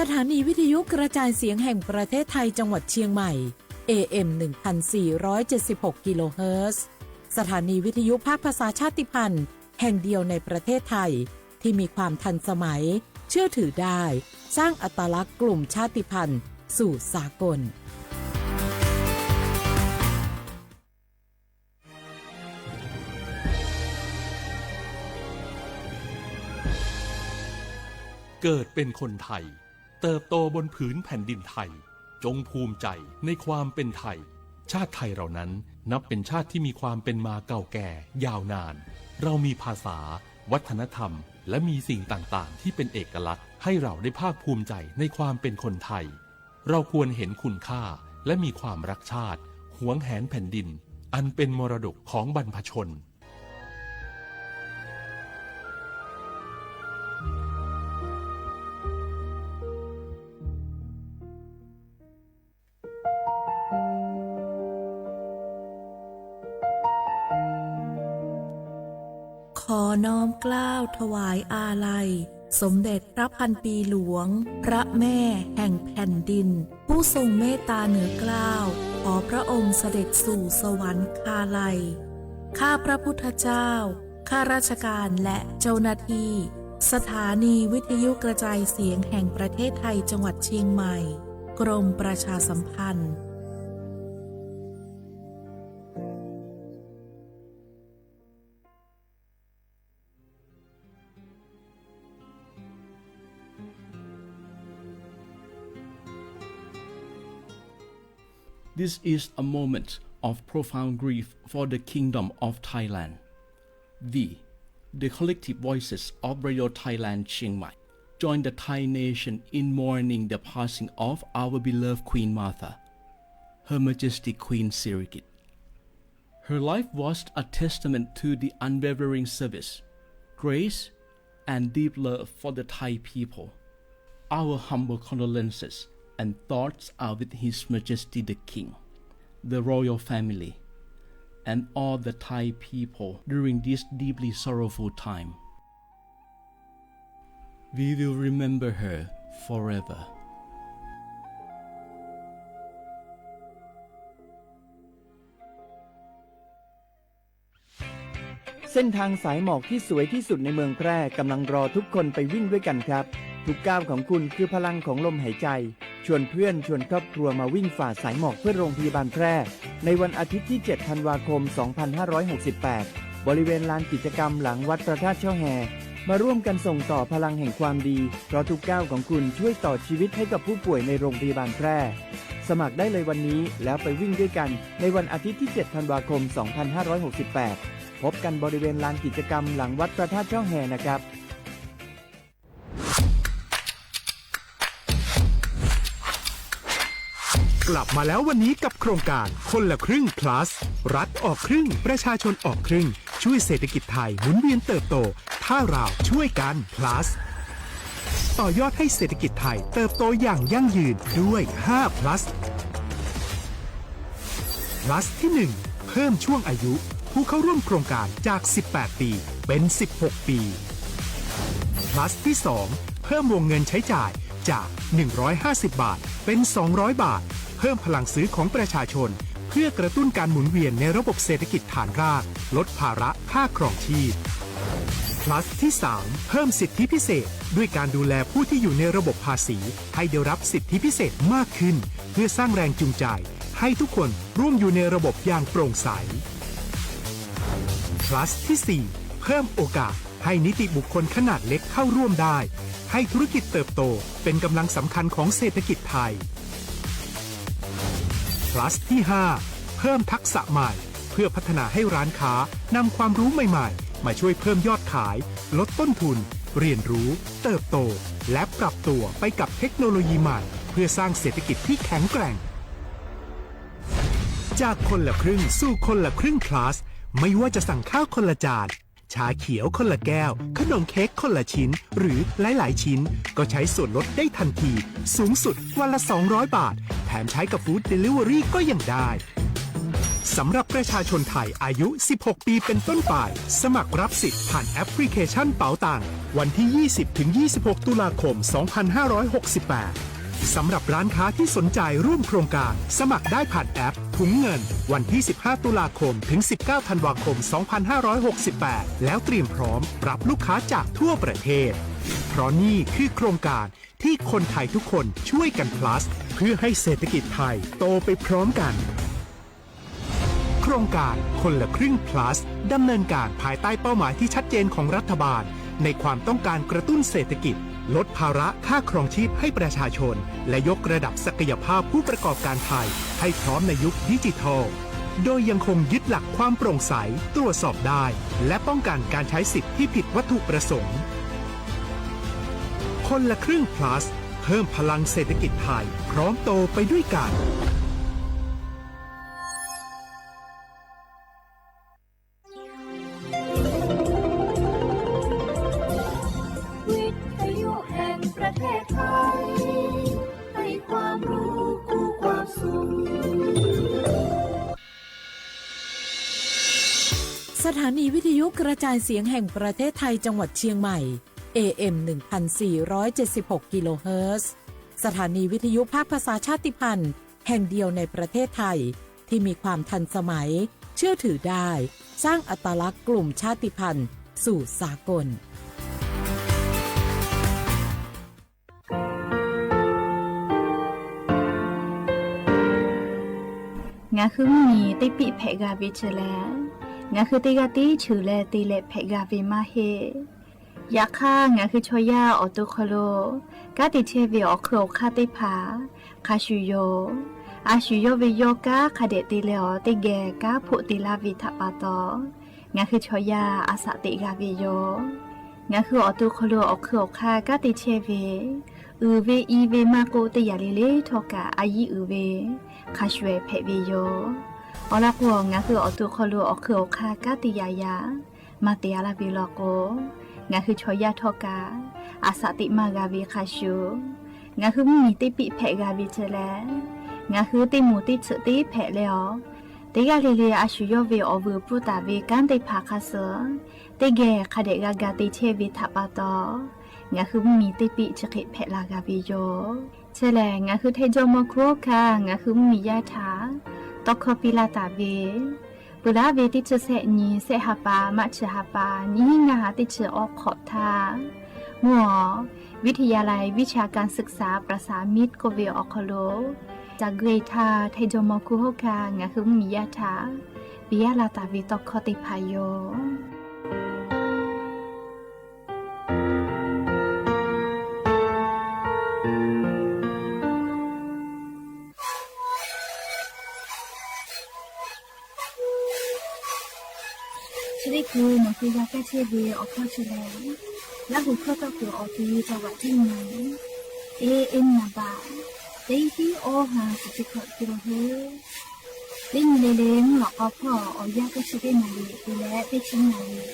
สถานีวิทยุกระจายเสียงแห่งประเทศไทยจังหวัดเชียงใหม่ เอ เอ็ม หนึ่งพันสี่ร้อยเจ็ดสิบหก กิโลเฮิรตซ์ สถานีวิทยุภาคภาษาชาติพันธุ์แห่งเดียวในประเทศไทย ที่มีความทันสมัย เชื่อถือได้ สร้างอัตลักษณ์กลุ่มชาติพันธุ์สู่สากล เกิดเป็นคนไทย เติบโตบนผืนแผ่นดินไทย จงภูมิใจในความเป็นไทย ชาติไทยเรานั้นนับเป็นชาติที่มีความเป็นมาเก่าแก่ยาวนาน เรามีภาษา วัฒนธรรม และมีสิ่งต่างๆ ที่เป็นเอกลักษณ์ ให้เราได้ภาคภูมิใจในความเป็นคนไทย เราควรเห็นคุณค่า และมีความรักชาติ หวงแหนแผ่นดิน อันเป็นมรดกของบรรพชน ขอน้อมเกล้าถวายอาลัย สมเด็จพระพันปีหลวง พระแม่แห่งแผ่นดิน ผู้ทรงเมตตาเหนือเกล้า ขอพระองค์เสด็จสู่สวรรคาลัย ข้าพระพุทธเจ้า ข้าราชการและเจ้าหน้าที่ สถานีวิทยุกระจายเสียงแห่งประเทศไทยจังหวัดเชียงใหม่ กรมประชาสัมพันธ์ This is a moment of profound grief for the Kingdom of Thailand. We, the collective voices of Radio Thailand Chiang Mai, join the Thai nation in mourning the passing of our beloved Queen Mother, Her Majesty Queen Sirikit. Her life was a testament to the unwavering service, grace, and deep love for the Thai people. Our humble condolences and thoughts are with His Majesty the King, the royal family, and all the Thai people during this deeply sorrowful time. We will remember her forever. เส้นทางสายหมอกที่สวยที่สุดในเมืองแพร่กำลังรอทุกคนไปวิ่งด้วยกันครับ ทุกก้าวของคุณคือพลังของลมหายใจ ชวนเพื่อนชวนครอบครัวมาวิ่งฝ่าสายหมอกเพื่อโรงพยาบาลแพร่ ในวันอาทิตย์ที่ เจ็ด ธันวาคม สองพันห้าร้อยหกสิบแปด บริเวณลานกิจกรรมหลังวัดพระธาตุช่อแฮ มาร่วมกันส่งต่อพลังแห่งความดี เพราะทุกก้าวของคุณช่วยต่อชีวิตให้กับผู้ป่วยในโรงพยาบาลแพร่ สมัครได้เลยวันนี้ แล้วไปวิ่งด้วยกัน ในวันอาทิตย์ที่ เจ็ด ธันวาคม สองพันห้าร้อยหกสิบแปด พบกันบริเวณลานกิจกรรมหลังวัดพระธาตุช่อแฮนะครับ กลับมาแล้ววันนี้กับโครงการคนละครึ่ง plus รัฐออกครึ่ง ประชาชนออกครึ่ง ช่วยเศรษฐกิจไทยหมุนเวียนเติบโต ถ้าเราช่วยกัน plus ต่อยอดให้เศรษฐกิจไทยเติบโตอย่างยั่งยืนด้วย ห้า plus plus ที่ หนึ่ง เพิ่มช่วงอายุผู้เข้าร่วมโครงการจาก สิบแปด ปี เป็น สิบหก ปี plus ที่ สอง เพิ่มวงเงินใช้จ่ายจาก หนึ่งร้อยห้าสิบ บาท เป็น สองร้อย บาท เพิ่มพลังซื้อของประชาชน เพื่อกระตุ้นการหมุนเวียนในระบบเศรษฐกิจฐานราก ลดภาระค่าครองชีพ plus ที่ สาม เพิ่มสิทธิพิเศษ ด้วยการดูแลผู้ที่อยู่ในระบบภาษี ให้ได้รับสิทธิพิเศษมากขึ้น เพื่อสร้างแรงจูงใจ ให้ทุกคนร่วมอยู่ในระบบอย่างโปร่งใส plus ที่ สี่ เพิ่มโอกาสให้นิติบุคคลขนาดเล็กเข้าร่วมได้ ให้ธุรกิจเติบโตเป็นกำลังสำคัญของเศรษฐกิจไทย plus ที่ ห้า เพิ่มทักษะใหม่ เพื่อพัฒนาให้ร้านค้านำความรู้ใหม่ๆ มาช่วยเพิ่มยอดขาย ลดต้นทุน เรียนรู้ เติบโต และปรับตัวไปกับเทคโนโลยีใหม่ เพื่อสร้างเศรษฐกิจที่แข็งแกร่ง จากคนละครึ่งสู่คนละครึ่ง plus ไม่ว่าจะสั่งข้าวคนละจาน ชาเขียวคนละแก้ว ขนมเค้กคนละชิ้น หรือหลายๆ ชิ้น ก็ใช้ส่วนลดได้ทันที สูงสุดวันละ สองร้อย บาท แถมใช้กับ Food Delivery ก็ยังได้ ส สำหรับประชาชนไทยอายุ สิบหก ปีเป็นต้นไป สมัครรับสิทธิ์ผ่านแอปพลิเคชันเป๋าตัง วันที่ ยี่สิบ ถึง ยี่สิบหก ตุลาคม สองพันห้าร้อยหกสิบแปด สำหรับร้านค้าที่สนใจร่วมโครงการ สมัครได้ผ่านแอปถุงเงิน วันที่ สิบห้า ตุลาคม ถึง สิบเก้า ธันวาคม สองพันห้าร้อยหกสิบแปด แล้วเตรียมพร้อมรับลูกค้าจากทั่วประเทศ เพราะนี่คือโครงการที่คนไทยทุกคนช่วยกัน plus เพื่อให้เศรษฐกิจไทยโตไปพร้อมกัน โครงการคนละครึ่ง plus ดำเนินการภายใต้เป้าหมายที่ชัดเจนของรัฐบาล ในความต้องการกระตุ้นเศรษฐกิจ ลดภาระค่าครองชีพให้ประชาชน และยกระดับศักยภาพผู้ประกอบการไทยให้พร้อมในยุคดิจิทัล โดยยังคงยึดหลักความโปร่งใส ตรวจสอบได้ และป้องกันการใช้สิทธิ์ที่ผิดวัตถุประสงค์ คนละครึ่ง plus เพิ่มพลังเศรษฐกิจไทย พร้อมโตไปด้วยกัน วิทยุแห่งประเทศไทย ให้ความรู้คู่ความสุข สถานีวิทยุกระจายเสียงแห่งประเทศไทยจังหวัดเชียงใหม่ เอ เอ็ม หนึ่งพันสี่ร้อยเจ็ดสิบหก กิโลเฮิรตซ์ สถานีวิทยุภาคภาษาชาติพันธุ์แห่งเดียวในประเทศไทย ที่มีความทันสมัย เชื่อถือได้ สร้างอัตลักษณ์กลุ่มชาติพันธุ์สู่สากล Ngaˬ hui mvuhˇ miˬ teˇ piˆ hpehꞈ g'a ve chi lehˬ, ngaˬ hui teˇ g'aˇ tiˉ cheuˬ leh te leh hpehꞈ g'a ve maˇ heˆ. Yaꞈ hk'aˇ, ngaˬ hui chaw yaˇ awˬ to hk'aw lo kanˉ te chehˇ ve awˬ hk'eun awˬ hk'aˇ teˇ hpaˍ hk'a shuˍ yoˬ. A shu yawˇ ve yawˇ kanˉ hk'a dehꞈ te leh awˬ teˇ geh kanˉ hpoˆ te laˇ ve htaꞈ pa taw, ngaˬ hui chaw yaˇ a shaꞈ teꞈ g'a ve yoˬ. Ngaˬ hui awˬ to hk'aw lo awˬ hk'eun awˬ hk'aˇ kanˉ te chehˇ ve, uiˍ ve i ve maˇ k'oˆ, teˇ yanˇ le le htawˇ kaꞈ a yiˇ uiˍ ve hk'a shuˍ ehˍ hpehꞈ ve yoˬ. Awˬ lawn k'o, ngaˬ hui awˬ to hk'aw lo awˬ hk'eun awˬ hk'aˇ kanˉ te yaꞈ yaꞈ maˇ te a laˇ ve law k'o, ngaˬ hui chaw yaˇ htawˇ kaꞈ a shaꞈ teꞈ maˇ g'a ve hk'a shuˍ, ngaˬ hui mvuhˇ miˬ teˇ piˆ hpehꞈ g'a ve chi lehˬ, ngaˬ hui teˇ moˍ teˇ tsuhꞈ teˇ hpehꞈ leh awˬ, teˇ g'aˇ le le a shu yawˇ ve awˬ vuiˬ pfuhˇ taˍ ve kanˉ teˇ hpaˍ hk'a suh teˇ geh hk'a dehꞈ g'a ga te chehˇ ve htaꞈ pa taw, ngaˬ hui mvuhˇ miˬ teˇ piˆ chi hk'e hpehꞈ la g'a ve yoˬ. Chi lehˬ, ngaˬ hui Htaiˇ jawˇmawˇ hkunˉ hawˉ hkanˇ ngaˬ hui mvuhˇ miˬ yaˇ htaꞈ tawˇ hkawˇ piˇ laˇ taˍ ve, peuˬ laˉ ve teˇ chi sehˆ nyi, sehˆ ha pa, maˇ chi ha pa, nyiˇ hinˉ ngaˇ ha teˇ chi awˬ hk'awꞈ htaˇ, mvuhˇ awˬ วิทยาลัยวิชาการศึกษาประสานมิตร k'oˆ ve awˬ hk'aw lo, ca gui htaˇ Htaiˇ jawˇmawˇ hkunˉ hawˉ hkanˇ ngaˬ hui mvuhˇ miˬ yaˇ htaꞈ piˇ laˇ taˍ ve tawˇ hkawˇ teˇ hpaˍ yoˬ. Chi teˇ hkui nawˬ hui g'a kaˇ chehˇ ve awˬ hkawˇ chi lehˬ, Laˇ huˍ hkawˇ tawˇ kuiˬ awˬ te จังหวัดที่หนึ่ง เอ เอ็ม naˍ baꞈ teˇ hiˉ awˇ ha suhˍ chi hkawꞈ te la heuˆ. Teˇ nyi le le mvuhˇ lawꞈ k'aw hpawˇ awˬ yanˇ teˇ chi teˇ naˍ riˍ te leh teˇ chi naˍ riˍ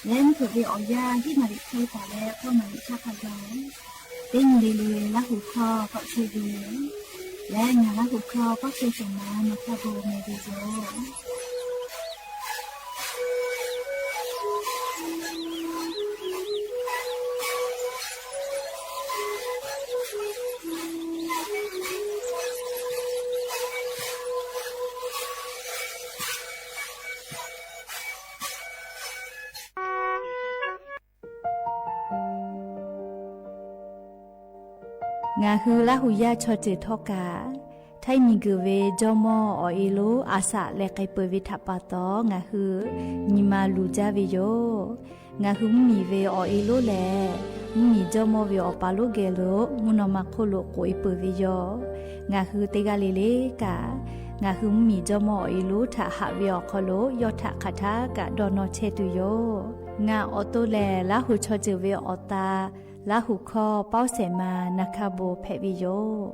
leh mvuhˇ hpeuꞈ ve awˬ yanˇ hiˉ naˍ riˍ hk'e taˍ leh hpawˇ naˍ riˍ htaˇ hk'a gaˬ, teˇ nyi le le Laˇ huˍ hkawˇ tawˆ chehˇ ve leh ngaˬ Laˇ huˍ hkawˇ pawˆ chehˇ shawˍ ma nawˬ hk'a bon meh ve yoˬ. Ngaˬ hui Laˇ huˍ yaˇ chaw ceuˬ htawˇ kaꞈ, Htaiˇ miˬ guiˬ ve jawˇmawˇ awˬ e lonˉ a shaꞈ leh k'ai peuˬ ve htaꞈ pa taw, ngaˬ hui nyi ma luˬ jaˇ ve yoˬ. Ngaˬ hui mvuhˇ miˬ ve awˬ e lonˉ lehˬ, mvuhˇ miˬ jawˇmawˇ ve awˬ pa lonˉ geh lo mvuhˇ naw ma hk'oˆ lo k'oꞈ e peuˬ ve yoˬ. Ngaˬ hui teˇ g'aˇ le le kaꞈ, ngaˬ hui mvuhˇ miˬ jawˇmawˇ awˬ e lonˉ htaꞈ haꞈ ve awˬ hk'aw lo yawˇ htaꞈ hk'aˬ htaˇ kaꞈ dawˇ nawˇ chehˇ tuˬ yoˬ. Ngaˬ awˬ to lehˬ Laˇ huˍ chaw ceuˬ ve awˬ ta Laˇ huˍ hkawˇ pawˇ shehˍ ma naˍ hka bon hpehꞈ ve yoˬ.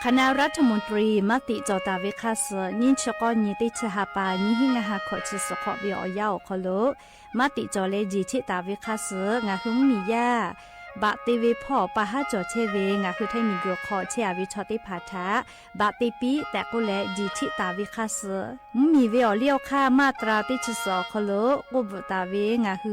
Khaˍnaˆ รัฐมนตรี maˇ tiꞈ cawˬ taˍ ve hk'a suhˍ, nyiˇ chi k'awˇ nyi teˇ chi ha pa nyiˇ hinˉ ngaˇ ha hkawꞈ chi suhˍ hk'awꞈ ve awˬ yanˇ awˬ hk'aw lo maˇ tiꞈ cawˬ leh jeˬ cheˆ taˍ ve hk'a suhˍ, ngaˬ hui mvuhˇ miˬ yaˇ baꞈ te ve hpawˇ awˬ pa haˉ cawˬ chehˇ ve ngaˬ hui Htaiˇ miˬguiˬ hk'aw chehˇ a ve chaw teˇ hpaˍ htaꞈ baꞈ te piˇ tehꞈ k'oˆ leh, jiˬ chiˆ taˍ ve hk'aˇ suh, mvuhˇmiˬ ve awˬ liˇ awˬ hk'aˇ maˇ tra teˇ chi suhˍ awˬ hk'aw lo k'oˆ bvuhꞈ taˍ ve ngaˬ hui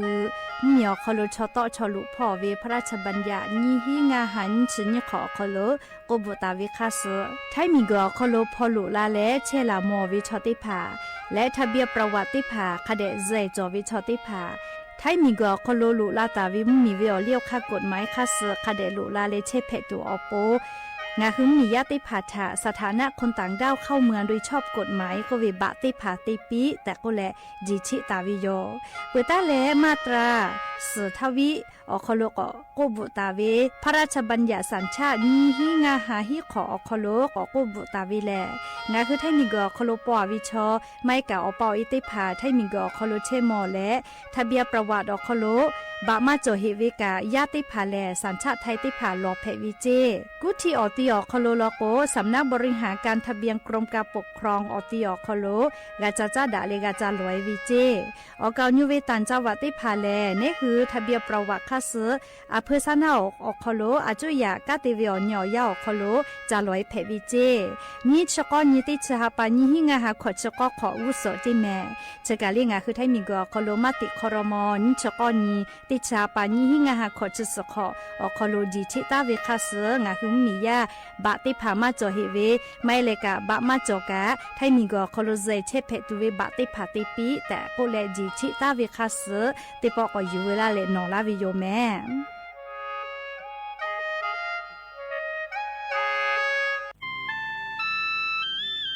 mvuhˇmiˬ awˬ hk'aw lo chaw tawˆ chaw loꞈ hpawˇ ve พระราชบัญญัติ nyiˇ hinˉ ngaˇ ha nyiˇ chi nyiˇ hk'awꞈ awˬ hk'aw lo k'oˆ bvuhꞈ taˍ ve hk'aˇ suh, Htaiˇ miˬguiˬ awˬ hk'aw lo hpaw loꞈ la leh chehˇ laˬ mawˬ ve chaw teˇ hpaˍ leh ทะเบียนประวัติ teˇ hpaˍ hk'a dehꞈ zuhˬ cawˬ ve chaw teˇ hpaˍ, Htaiˇ miˬguiˬ awˬ hk'aw lo loꞈ la taˍ ve mvuhˇmiˬ ve awˬ liˇ awˬ hk'aˇ กฎหมาย hk'aˇ suh hk'a dehꞈ loꞈ la leh chehˇ hpehꞈ tuˬ awˬ pon, ngaˬ hui mvuhˇmiˬ yaˇ teˇ hpaˍ htaꞈ สถานะคนต่างด้าวเข้าเมืองโดยชอบกฎหมาย k'oˆ ve baꞈ teˇ hpaˍ te piˇ tehꞈ k'oˆ leh, jiˬ chiˆ taˍ ve yoˬ. Peuˬ taˉ leh maˇ tra suhˍ htaˇ viˆ awˬ hk'aw lo k'awꞈ k'oˆ bvuhꞈ taˍ ve พระราชบัญญัติ สัญชาติ nyiˇ hinˉ ngaˇ ha hiˉ hk'awꞈ awˬ hk'aw lo k'awꞈ k'oˆ bvuhꞈ taˍ ve lehˬ, ngaˬ hui Htaiˇ miˬguiˬ awˬ hk'aw lo paw a ve chaw, maˇ heˆ kaꞈ awˬ pa awˬ e teˇ hpaˍ Htaiˇ miˬguiˬ awˬ hk'aw lo chehˇ mawˬ leh ทะเบียนประวัติ awˬ hk'aw lo baꞈ maˇ cawˬ heꞈ ve kaꞈ yaˇ teˇ hpaˍ lehˬ สัญชาติไทย teˇ hpaˍ lawˬ hpehꞈ ve ceˇ. Kuˇ htiˇ awˬ ti awˬ hk'aw lo law k'o, สำนักบริหารการทะเบียน กรมการปกครอง awˬ ti awˬ hk'aw lo g'a ca caˉ daꞈ leh g'a ca lawˬ e ve ceˇ. Awˬ kaˍ awˬ nyi ve ต่างจังหวัด teˇ hpaˍ lehˬ, neˉ hui ทะเบียนประวัติ hk'aˇ suh aˬ hpui saˉ naˉ awˬ hk'aw lo a cuˇ yaꞈ kanˉ te ve awˬ nyi awˬ yanˇ awˬ hk'aw lo ca lawˬ e hpehꞈ ve ceˇ. Nyiˇ chi k'awˇ nyi teˇ chi ha pa nyiˇ hinˉ ngaˇ ha hkawꞈ chi k'awˇ hk'awꞈ g'uˇ suhˍ ceˇ mehˍ. Chi kaˬ le ngaˬ hui Htaiˇ miˬguiˬ awˬ hk'aw lo maˇ teꞈ hk'aw raw maw, nyiˇ chi k'awˇ nyi teˇ chi ha pa nyiˇ hinˉ ngaˇ ha hkawꞈ chi suhˍ hk'awꞈ awˬ hk'aw lo jiˬ chiˆ taˉ ve hk'aˇ suh ngaˬ hui mvuhˇmiˬ yaˇ baꞈ teˇ hpaˍ maˇ cawˬ heꞈ ve, maˇ heˆ leh kaꞈ baꞈ maˇ cawˬ kaꞈ Htaiˇ miˬguiˬ awˬ hk'aw lo zuhˬ chehˇ hpehꞈ tuˬ ve baꞈ teˇ hpaˍ te piˇ tehꞈ k'oˆ leh jiˬ chiˆ taˉ ve hk'aˇ suh teˇ pawˆ k'awꞈ yuˬ ve laˇ leh nawˬ laˇ ve yoˬ mehˍ.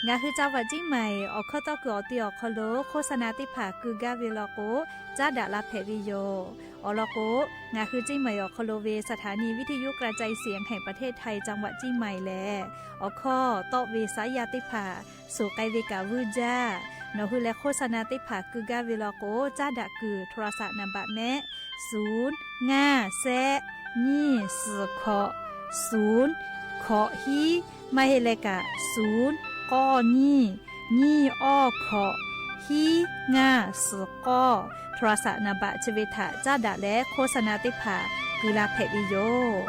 Ngaˬ hui จังหวัดเชียงใหม่ awˬ hkawˇ tawˇ kuiˬ awˬ ti awˬ hk'aw lo โฆษณา teˇ hpaˍ keu gaˇ ve law k'o, caˉ daꞈ la hpehꞈ ve yoˬ. Awˬ lawn k'o, ngaˬ hui เชียงใหม่ awˬ hk'aw lo ve สถานีวิทยุกระจายเสียงแห่งประเทศไทย จังหวัดเชียงใหม่ lehˬ, awˬ hkawˇ tawˆ ve saˉ yaˇ teˇ hpaˍ suhˍ k'ai ve kaꞈ vuiˇ jaˇ. Nawˬ hui leh โฆษณา teˇ hpaˍ keu gaˇ ve law k'o, caˉ daꞈ kuiˬ โทรศัพท์ naˍ baꞈ mehˆ, suˍ ngaˇ shehˆ nyiˇ suhˍ hkawꞈ suˍ hkawꞈ hiˉ, maˇ heˆ leh kaꞈ suˍ k'awˇ nyiˇ nyiˇ awˇ hkawꞈ hiˉ ngaˇ suhˍ k'awˇ โทรศัพท์ naˍ baꞈ chi ve htaꞈ caˉ daꞈ leh โฆษณา teˇ hpaˍ keu la hpehꞈ ve yoˬ.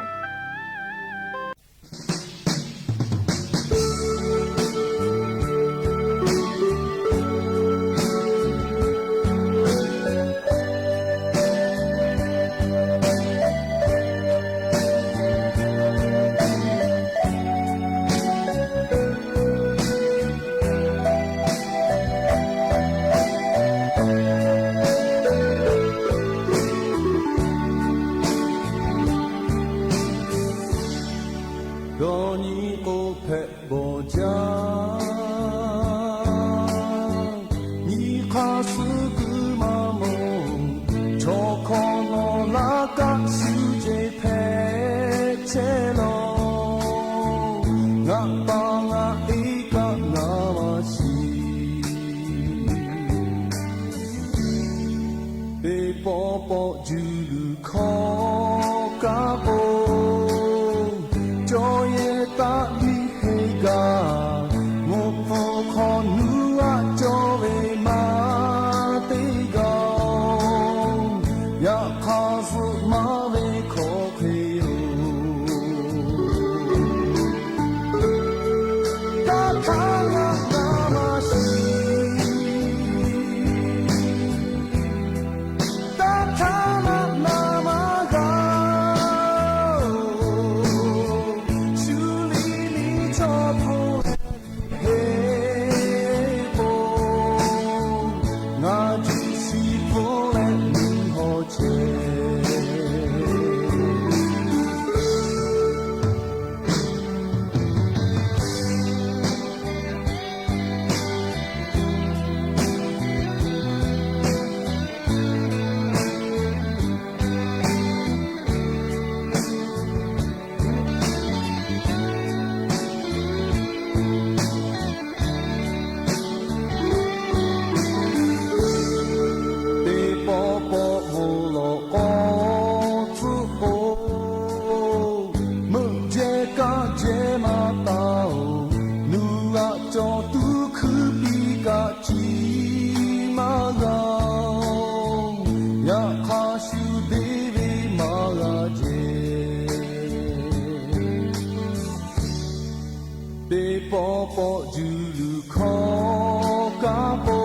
Dawˇ nyi k'o hpehꞈ bawˬ jaˇ. Nyi hk'aˇ suh kuiˬ maˇ mawˬ, chaw hkawˇ nawˬ laˇ kaꞈ shu ceh hpehꞈ chehˇ law. Ngaˬ pa ngaˬ e kaꞈ ngaˬ maˇ shiˍ. Teˇ pawˆ pawˆ juˇ luˬ hkawˇ kaꞈ k'o, cawˬ yehˬ taˆ liˇ heˆ gaˇ. Mvuhˇ hpfuhˇ hk'aw nuˇ aꞈ cawˬ ve maˇ te gaˇ-oˬ. Yaꞈ hk'aˇ suh maˇ ve hkawˇ hk'e yoˬ. Taˇ htaˇ naˆ naˆ maˇ shiˍ. Taˇ htaˇ naˆ naˆ maˇ g'a. Shu liˇ liˇ chaw hpawˇ Paw paw juˇ luˬ hkawˇ kaˇ k'o,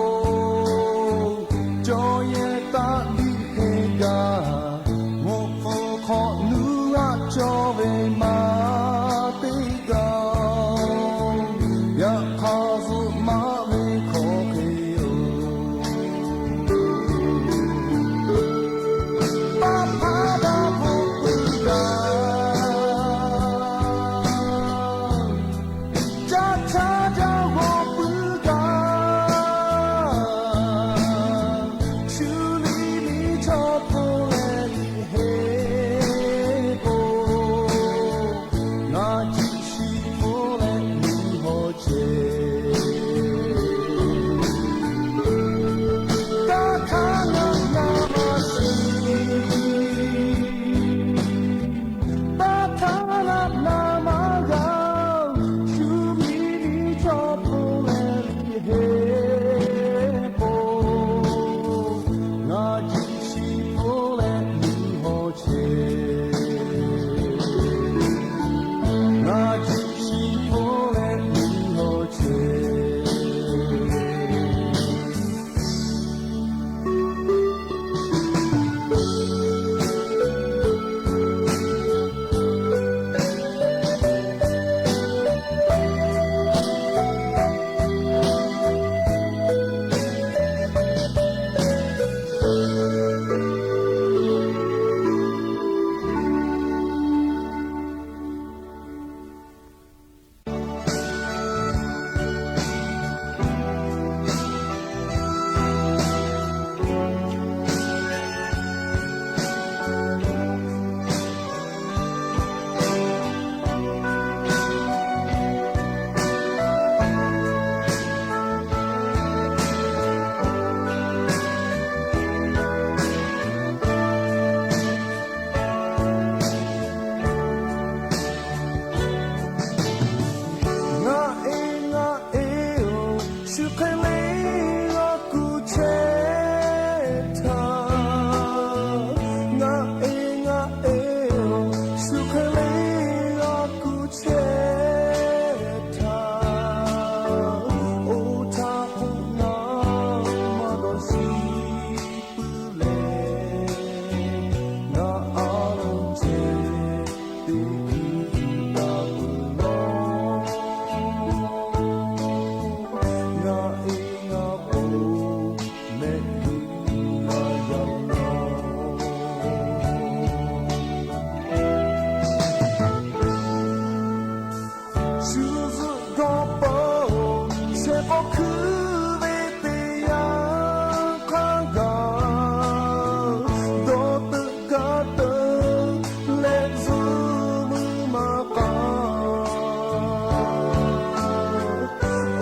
cawˬ yehˬ taˆ liꞈ hk'e gaˬ, mvuhˇ hpfuhˇ hk'awꞈ nuˇ g'aꞈ cawˬ ve maˇ teˇ g'aˇ, yaꞈ hk'aˇ zuhꞈ maˍ ve hk'aw hk'e yoˬ. Paˆ hpaˇ daꞈ k'oˆ puiˉ gaˇ, caˇ htaˇ jaˇ g'awˬ puiˉ gaˇ, shu liꞈ miˇ chaw hpfuhˇ leh liꞈ heˆ k'o, ngaˬ jiꞈ shiˍ hpfuhˇ leh nuˇ haw chehˇ. Taˇ htaˇ naˆ naˆ maˇ shiˍ, taˇ htaˇ naˆ naˆ maˇ g'a, shu miˇ miˇ chaw hpfuhˇ leh liꞈ heˆ k'o, ngaˬ jiꞈ shiˍ hpfuhˇ leh nuˇ haw chehˇ. Ngaˬ jiꞈ shiˍ hpfuhˇ leh nuˇ haw chehˇ. Ngaˬ e ngaˬ e-oˬ, shu hk'e le g'a kuˬ chehˇ htaˇ. Ngaˬ e ngaˬ e-oˬ, shu hk'e le g'a kuˬ chehˇ htaˇ. Oˇ htaˇ k'o ngaˬ maˇ dawˬ shiˍ puiˉ leh, ngaˬ a loˍ ceh teˇ hkui taˍ peuˬ lawˬ. Ngaˬ e ngaˬ po mehˆ g'uˇ g'a yaꞈ lawˬ. Shu zuhꞈ gawˇ peuˬ shehˍ k'awꞈ hkuiˇ ve teˇ yanˇ hk'aˇ gaˬ, dawˇ teuꞈ gaˇ teuꞈ leh zuhꞈ muˇ maˇ k'aˇ.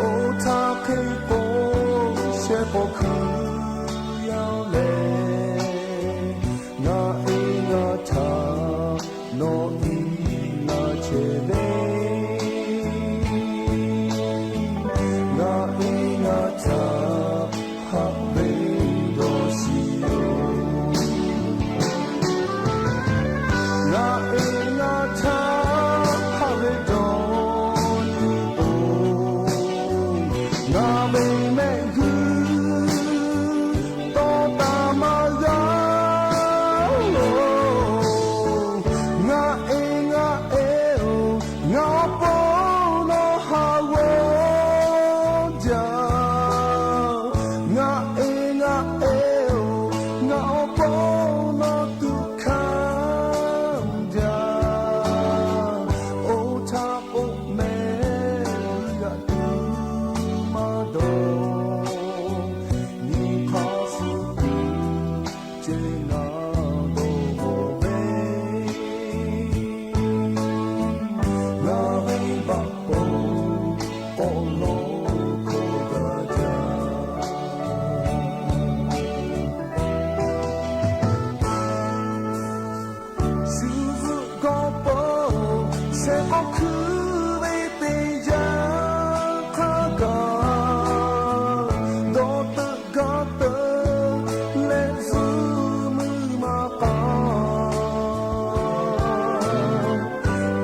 Oˇ htaˇ hk'e k'o, shehˍ k'awꞈ hkuiˇ yanˇ lehˬ, ngaˬ e ngaˬ htaꞈ nawˬ iˉ ngaˬ chehˇ ve, ngaˬ e ngaˬ htaꞈ haꞈ ve dawˇ shiˍ yoˬ. Ngaˬ e ngaˬ htaꞈ haꞈ ve dawˇ tuˬ k'o, ngaˬ ve mehˆ g'uˇ tawˇ taˍ maˇ g'a loˬ. Ngaˬ e ngaˬ e-oˬ, ngaˬ awˬ pon nawˬ haꞈ g'awˇ jaˇ. Ngaˬ e ngaˬ e-oˬ, ngaˬ awˬ pon nawˬ tuꞈ hkanˇ jaˇ. Oˇ htaˇ k'o mehˆ g'uˇ yaꞈ tuˬ maˇ dawˬ. Nyi hk'aˇ suh tuˬ ceh ngaˬ dawˇ g'awˬ ve, ngaˬ venˇ baˆ k'o k'awꞈ lawˬ hkawˇ gaˇ jaˇ. Shu zuhꞈ gawˇ peuˬ shehˍ k'awꞈ hkuiˇ ve teˇ yanˇ hk'aˇ gaˬ, dawˇ teuꞈ gaˇ teuꞈ leh zuhꞈ muˇ maˇ k'aˇ.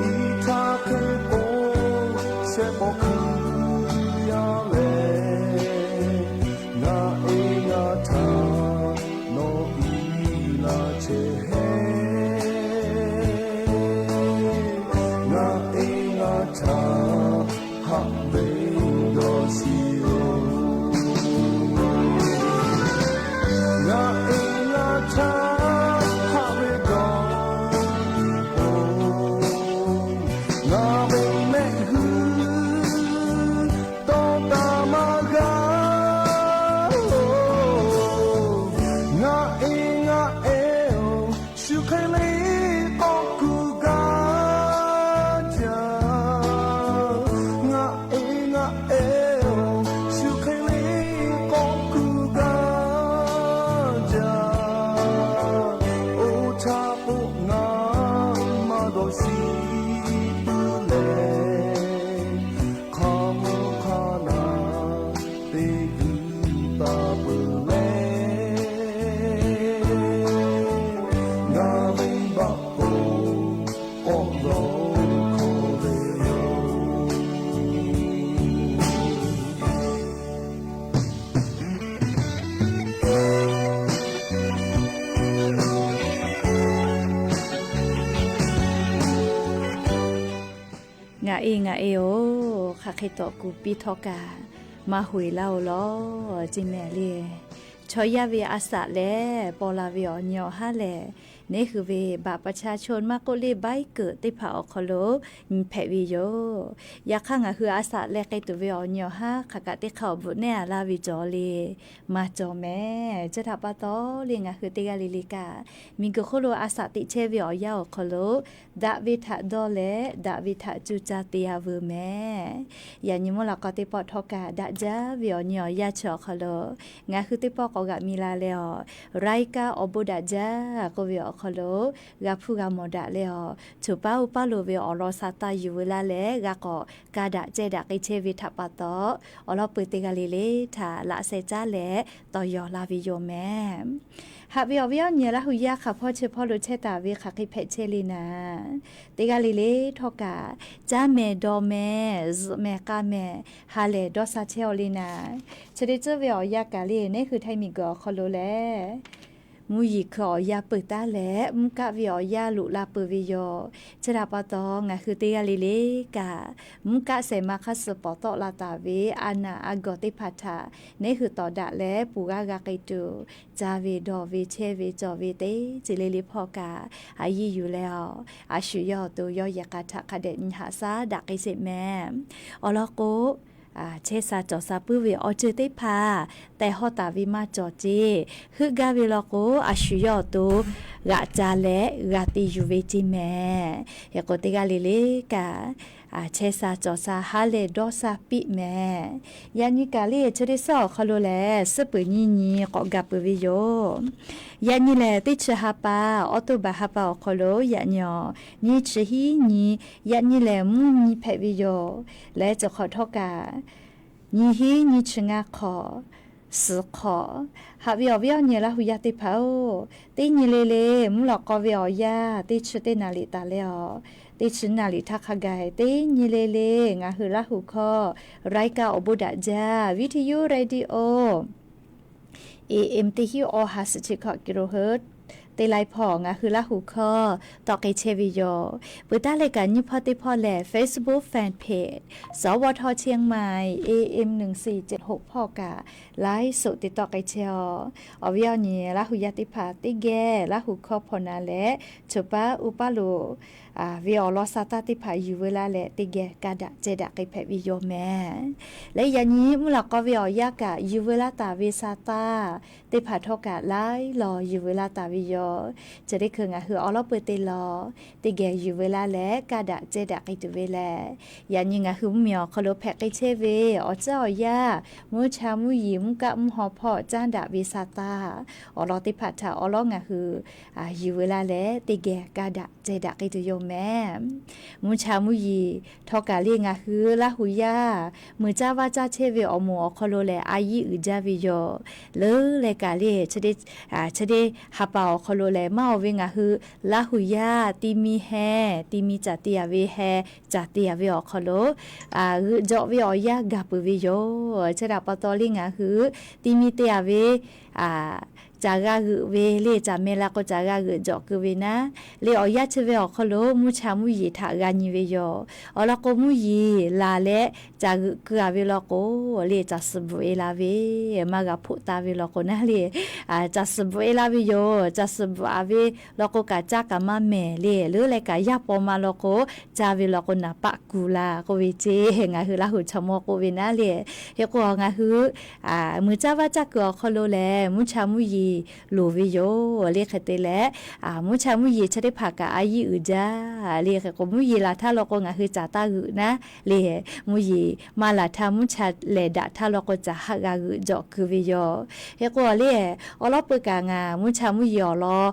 Iˉ htaˇ hk'e k'o, shehˍ k'awꞈ hkuiˇ Ngaˬ ve mehˆ hui tawˇ taˍ maˇ g'a-oˬ, ngaˬ e ngaˬ e-oˬ, shu hk'e le k'awꞈ kuˬ gaˇ jaˇ. Ngaˬ e ngaˬ e-oˬ, shu hk'e le k'awꞈ kuˬ gaˇ jaˇ. Oˇ htaˇ k'o, ngaˬ maˇ dawˇ shiˍ puiˉ leh, hk'a mvuhˇ hk'a naˍ teˇ g'uiˬ taˍ peuˬ leh, ngaˬ venˇ baˆ k'o k'awꞈ lawˬ hkawˇ ve yoˬ. Ngaˬ e ngaˬ e-oˬ, hk'aˬ hk'e tawˍ kuˬ piˇ htawˇ kaꞈ maˇ hoꞈ e laˇ-oˬ lawˬ ceˇ mehˍ le. Chaw yaˇ ve a saꞈ leh paw la ve awˬ nyi awˬ haˉ lehˬ, neˇ hui ve บัตรประชาชน maˇ k'oˆ le ใบเกิด teˇ hpaˍ awˬ hk'aw lo nyi hpehꞈ ve yoˬ. Yaꞈ hk'aˇ, ngaˬ hui a saꞈ leh k'ai tuˬ ve awˬ nyi awˬ haˉ hk'aˬ kaꞈ teˇ hk'aˇ awˬ bvuhꞈ nehˉ a laˇ ve cawˬ le, maˇ cawˬ mehˍ. Chi htaꞈ pa taw le, ngaˬ hui teˇ g'aˇ le le kaꞈ, miˬguiˬ hk'oˆ lo a saꞈ teꞈ chehˇ ve awˬ yanˇ awˬ hk'aw lo, daꞈ ve htaꞈ dawˇ leh daꞈ ve htaꞈ cuˇ caˇ te-a veuˬ mehˍ. Yaꞈ nyi mvuhˇ lawꞈ k'aw teˇ pawˆ htawˇ kaꞈ, daꞈ jaˇ ve awˬ nyi awˬ yanˇ chi awˬ hk'aw lo ngaˬ hui teˇ pawˆ k'awꞈ g'aꞈ mi la leh awˬ, รายการ awˬ bon daꞈ jaˇ k'oˆ ve awˬ hk'aw lo g'a hpuˇ g'a mawˬ daꞈ leh awˬ, choˬ paˉ uˉ paˉ loˍ ve awˬ lawn sa taˇ yuˬ veu laˇ leh, g'a k'awꞈ ka daꞈ ceh daꞈ k'ai chehˇ ve htaꞈ pa taw, awˬ lawn peuˬ teˇ g'aˇ le le htaꞈ laꞈ sheh caˉ leh tawˇ yaw la ve yoˬ mehˍ. Haꞈ ve awˬ viˉ awˬ nyi Laˇ hu yaˇ hk'aˬ hpawˇ chi hpawˇ lo chehˇ taˍ ve hk'aˬ hk'e hpehꞈ chehˇ le naˍ, teˇ g'aˇ le le htawˇ kaꞈ, caˇ mehˍ dawˬ mehˍ zuhꞈ mehˍ k'a mehˍ ha lehˬ dawˇ sha chehˇ-aw le naˍ. Chi teˇ tcuhˉ ve awˬ yanˇ kaꞈ le, neˇ hui Htaiˇ miˬguiˬ awˬ hk'aw lo lehˬ, mvuhˇ yeˬ hkui awˬ yanˇ peuˬ taˉ leh, mvuhˇ kaˆ ve awˬ yanˇ loꞈ la peuˬ ve yoˬ. Chi htaꞈ pa taw, ngaˬ hui teˇ g'aˇ le le kaꞈ, mvuhˇ kaˆ shehˍ ma hk'aˇ suh pawˍ tawˆ la taˍ ve a naˍ a gawˬ teˇ hpaˍ htaꞈ neˇ hui tawˍ daꞈ leh, puˬ g'aˇ g'a k'ai tuˬ, caˇ ve dawˬ ve chehˇ ve cawˬ ve teˇ ceuˬ le le hpawˇ kaꞈ, a yiˇ yuˬ leh awˬ, a shu yawˇ awˬ to yawˇ yehˬ k'a htaꞈ hk'a dehꞈ nyi haꞈ shaˉ daꞈ k'ai sheˍ mehˍ. Awˬ lawn k'o, chehˇ sha cawˬ sha puiˉ ve awˬ ceuˬ teˇ hpaˍ tehˬ hawˇ taˍ ve maˇ cawˬ ceˇ. Heuˆ gaˇ ve law k'o, a shu yawˇ awˬ to g'aꞈ ca leh g'a te yuˬ ve ceˇ mehˍ. Hk'e k'o, teˇ g'aˇ le le kaꞈ, chehˇ sha cawˬ sha ha lehˬ dawˇ sha piˇ mehˍ. Yaꞈ nyi kaꞈ le, chi teˇ suhˉ awˬ hk'aw lo lehˬ, suhˉ peuˬ nyiˇ nyi k'awꞈ gaˬ peuˬ ve yoˬ. Yaꞈ nyi lehˬ, teˇ chi ha pa, October ha pa awˬ hk'aw lo yaꞈ nyi awˬ, nyiˇ chi hiˉ nyi, yaꞈ nyi lehˬ mvuhˇ nyi hpehꞈ ve yoˬ. Leh cawˬ hk'awꞈ htawˇ kaꞈ, nyiˇ hiˉ nyiˇ chi ngaˇ hk'awꞈ, suhˍ hk'awꞈ. Haꞈ ve awˬ viˉ awˬ nyi Laˇ hu yaˇ teˇ hpaˍ-oˬ, teˇ nyi le le mvuhˇ lawꞈ k'aw ve awˬ yanˇ teˇ chi teˇ naˍ riˍ taˍ leh awˬ, teˇ chi naˍ riˍ htaˇ hk'a gaˬ teˇ nyi le le ngaˬ hui Laˇ hu hkawˇ รายการ awˬ bon daꞈ jaˇ, Vision Radio, A M teˇ hiˉ awˬ ha suhˍ chi hkawꞈ kiˍ lo hui teˇ laiˉ hpawˇ ngaˬ hui Laˇ hu hkawˇ tawˆ k'ai chehˇ ve yoˬ. Peuˬ taˉ leh kaꞈ nyiˇ hpawˇ teˇ hpawˇ lehˬ, Facebook Fan Page สวท เชียงใหม่ A M หนึ่งสี่เจ็ดหก hpawˇ kaꞈ ไลฟ์สด te tawˆ k'ai chehˇ-aˬ. Awˬ viˉ awˬ nyi Laˇ hu yaˇ teˇ hpaˍ teˇ geh Laˇ hu hkawˇ hpawnˬ na leh, choˬ paˉ uˉ paˉ loˍ ve awˬ lawn sa taˇ teˇ hpaˍ yuˬ veu laˇ leh, teˇ geh ka daꞈ ceh daꞈ k'ai hpehꞈ ve yoˬ mehˍ. Leh yaꞈ nyi mvuhˇ lawꞈ k'aw ve awˬ yanˇ kaꞈ yuˬ veu laˇ taˍ ve sa taˇ teˇ hpaˍ htawˇ kaꞈ laiˉ lawˬ yuˬ veu laˇ taˍ ve yoˬ. Chi teˇ hkui ngaˬ hui awˬ lawn peuˬ te lawˬ teˇ geh yuˬ veu laˇ leh, ka daꞈ ceh daꞈ k'ai tuˬ ve lehˬ, yaꞈ nyi ngaˬ hui mvuhˇmiˬ awˬ hk'aw lo hpehꞈ k'ai chehˇ ve awˬ tcuhˉ awˬ yanˇ, mvuhˇ cha mvuhˇ yeˬ mvuhˇ kaˆ mvuhˇ haw hpawˇ caˉ daꞈ ve sa taˇ, awˬ lawn teˇ hpaˍ htaꞈ awˬ lawn ngaˬ hui yuˬ veu laˇ leh, teˇ geh ka daꞈ ceh daꞈ k'ai tuˬ yoˬ mehˍ. Mvuhˇ cha mvuhˇ yeˬ htawˇ kaꞈ le ngaˬ hui Laˇ hu yaˇ mui caˇ vaˇ caˇ chehˇ ve awˬ moˍ awˬ hk'aw lo lehˬ, a yiˇ uiˍ jaˇ ve yoˬ. Leuˉ leh kaꞈ le, chi teˇ ha pa awˬ hk'aw lo lehˬ, maˇ oˬ ve ngaˬ hui Laˇ hu yaˇ ti mi heh ti mi caˬ te-a ve heh caˬ te-a ve awˬ hk'aw lo g'euꞈ jawꞈ ve awˬ yanˇ gaˬ peuˬ ve yoˬ. Chi htaꞈ pa taw le ngaˬ hui ti mi te-a ve, a, caˬ g'a g'euꞈ ve le, caˬ meh la k'o caˬ g'a g'euꞈ jawꞈ keu ve naˉ le, awˬ yanˇ chi ve awˬ hk'aw lo mvuhˇ cha mvuhˇ yeˬ htaꞈ g'a nyi ve yoˬ. Awˬ lawn k'o, mvuhˇ yeˬ laˬ leh caˬ g'euꞈ keu-a ve lawn k'o le, caˬ suhˍ bvuhꞈ-e la ve, maˇ g'a hpoˆ taˍ ve lawn k'o naˉ le, caˬ suhˍ bvuhꞈ-e la ve yoˬ. Caˬ suhˍ bvuhꞈ-a ve lawn k'o kaꞈ caˇ kaꞈ maˇ mehˍ le, leuˉ leh kaꞈ yaˇ paw ma lawn k'o, caˇ ve lawn k'o naˍ paˆ kuˬ la k'oˆ ve ceˇ. Ngaˬ hui Laˇ huˍ chaw mawˇ k'oˆ ve naˉ le. Hk'e k'o ngaˬ hui mui caˇ vaˇ caˇ kuiˬ awˬ hk'aw lo lehˬ, mvuhˇ cha mvuhˇ yeˬ loˍ ve yoˬ le. Hk'e te leh, mvuhˇ cha mvuhˇ yeˬ chi teˇ hpaˍ kaꞈ a yiˇ uiˍ jaˇ le. Hk'e k'o mvuhˇ yeˬ laˬ htaˇ lawn k'o ngaˬ hui caˬ taˇ g'euꞈ naˉ le, mvuhˇ yeˬ maˇ laˬ htaˇ mvuhˇ cha lehˬ daꞈ htaˇ lawn k'o caˬ haˆ g'a g'euꞈ jawꞈ keu ve yoˬ. Hk'e k'o le, awˬ lawˉ peuˬ kaꞈ ngaˬ mvuhˇ cha mvuhˇ yeˬ awˬ lawn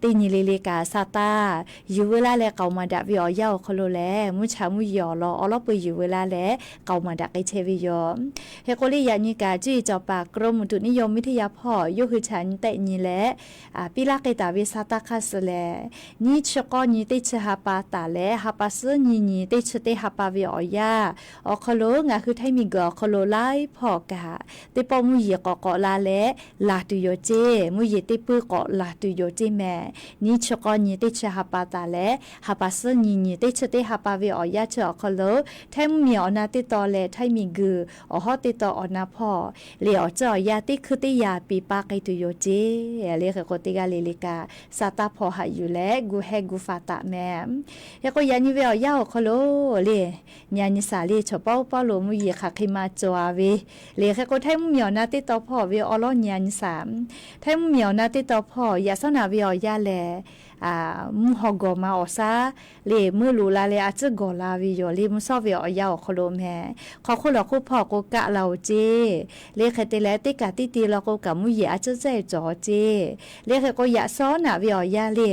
teˇ nyi le le kaꞈ sa taˇ yuˬ veu laˇ leh k'aoˍ maˍ daꞈ ve awˬ yanˇ awˬ hk'aw lo lehˬ, mvuhˇ cha mvuhˇ yeˬ awˬ lawn awˬ lawˉ peuˬ yuˬ veu laˇ leh k'aoˍ maˍ daꞈ k'ai chehˇ ve yoˬ. Hk'e k'o le, yaꞈ nyi kaꞈ cuˇ yiˍ cawˬ paˍ กรมอุตุนิยมวิทยา hpawˇ yawˇ hui chaꞈ nyi tehˆ nyi leh, piˇ laˇ k'ai taˍ ve sa taˇ hk'aˇ suh lehˬ, nyiˇ chi k'awˇ nyi teˇ chi ha pa taˍ leh ha pa suhˉ nyi nyi teˇ chi teˇ ha pa ve awˬ yanˇ awˬ hk'aw lo ngaˬ hui Htaiˇ miˬguiˬ awˬ hk'aw lo laiˉ hpawˇ kaꞈ teˇ pawˆ mvuhˇ yeˬ k'awꞈ k'awꞈ la leh laˬ tuˬ yoˬ ceˇ. Mvuhˇ yeˬ teˇ puiˉ k'awꞈ laˬ tuˬ yoˬ ceˇ mehˍ. Nyiˇ chi k'awˇ nyi teˇ chi ha pa taˍ leh ha pa suhˉ nyi nyi teˇ chi teˇ ha pa ve awˬ yanˇ chi awˬ hk'aw lo, Htaiˇ mvuhˇ miˬ awˬ na teˇ tawn leh Htaiˇ miˬguiˬ awˬ hawˉ teˇ tawn awˬ na hpawˇ le awˬ ceuˬ awˬ yanˇ teˇ hkui teˇ yaꞈ piˍ pa k'ai tuˬ yoˬ ceˇ le. Hk'e k'o teˇ g'aˇ le le kaꞈ sa taˇ hpawˇ haꞈ yuˬ leh gu heh gu faˍ taˍ mehˍ. Hk'e k'o yaꞈ nyi ve awˬ yanˇ awˬ hk'aw lo le, nyi a nyi saˍ le chaw paˉ oˉ paˉ lo mvuhˇ yeˬ hk'aˬ hk'e ma cawˬ-a ve le. Hk'e k'o Htaiˇ mvuhˇ miˬ awˬ na teˇ tawn hpawˇ ve awˬ lawn nyi a nyi saˍ. Htaiˇ mvuhˇ miˬ awˬ na teˇ tawn hpawˇ yaꞈ sawˉ naꞈ ve awˬ yanˇ lehˬ, mvuhˇ haw gawˬ ma awˬ shaˉ le meuˇ loꞈ la leh a tcuhˉ gawˬ la ve yoˬ le. Mvuhˇ shawˉ ve awˬ yanˇ awˬ hk'aw lo mehˍ. Hk'aw hk'oˆ lawˬ hk'oˆ hpawˇ k'o kaˆ la-oˬ ceˇ le. Hk'e te leh teˇ kaꞈ teˇ te law k'o kaꞈ mvuhˇ yeˬ a tcuhˉ tcuhˉ-e cawˬ ceˇ le. Hk'e k'o yaꞈ sawˉ naꞈ ve awˬ yanˇ le,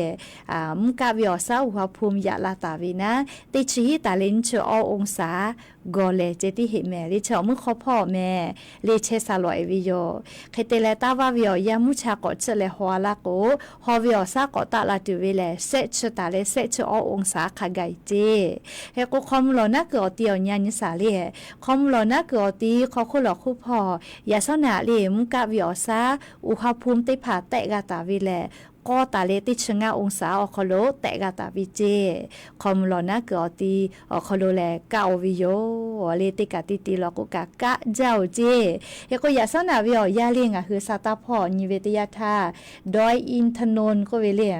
mvuhˇ kaˆ ve awˬ shaˉ อุณหภูมิ yaꞈ la taˍ ve naˉ, teˇ chi hiˉ taˍ leh nyiˇ chi awˇ องศา gawˬ lehˬ ceh tiˉ heˆ mehˍ le. Chi awˬ meuˇ hk'aw hpawˇ mehˍ le chehˇ sha lawꞈ-e ve yoˬ. Hk'e te leh taˇ vaˇ ve awˬ yanˇ mvuhˇ cha k'awꞈ tsuhˆ leh haw-a laˇ k'o, haw ve awˬ shaˉ k'awꞈ taˆ la tuˬ ve lehˬ, shehˆ chi taˍ leh shehˆ chi awˇ องศา hk'a gaˬ-e ceˇ. Hk'e k'o hk'aw mvuh lawˬ naˉ kuiˬ awˬ ti awˬ nyi a nyi saˍ le, hk'aw mvuh lawˬ naˉ kuiˬ awˬ ti hk'aw hk'oˆ lawˬ hk'oˆ hpawˇ yaꞈ sawˉ naꞈ le mvuhˇ kaˆ ve awˬ shaˉ อุณหภูมิ teˇ hpaˍ tehˆ g'a taˍ ve lehˬ, k'awˇ taˍ leh teˇ chi ngaˇ องศา awˬ hk'aw lo tehˆ g'a taˍ ve ceˇ. Hk'aw mvuh lawˬ naˉ kuiˬ awˬ ti awˬ hk'aw lo lehˬ kaˆ-o ve yoˬ le. Teˇ kaꞈ teˇ te law k'o kaꞈ kaˆ jaˇ-oˬ ceˇ. Hk'e k'o yaꞈ sawˉ naꞈ ve awˬ yanˇ le ngaˬ hui sa taˇ hpawˇ nyi ve teˇ yanˇ htaˇ, ดอยอินทนนท์ k'oˆ ve le,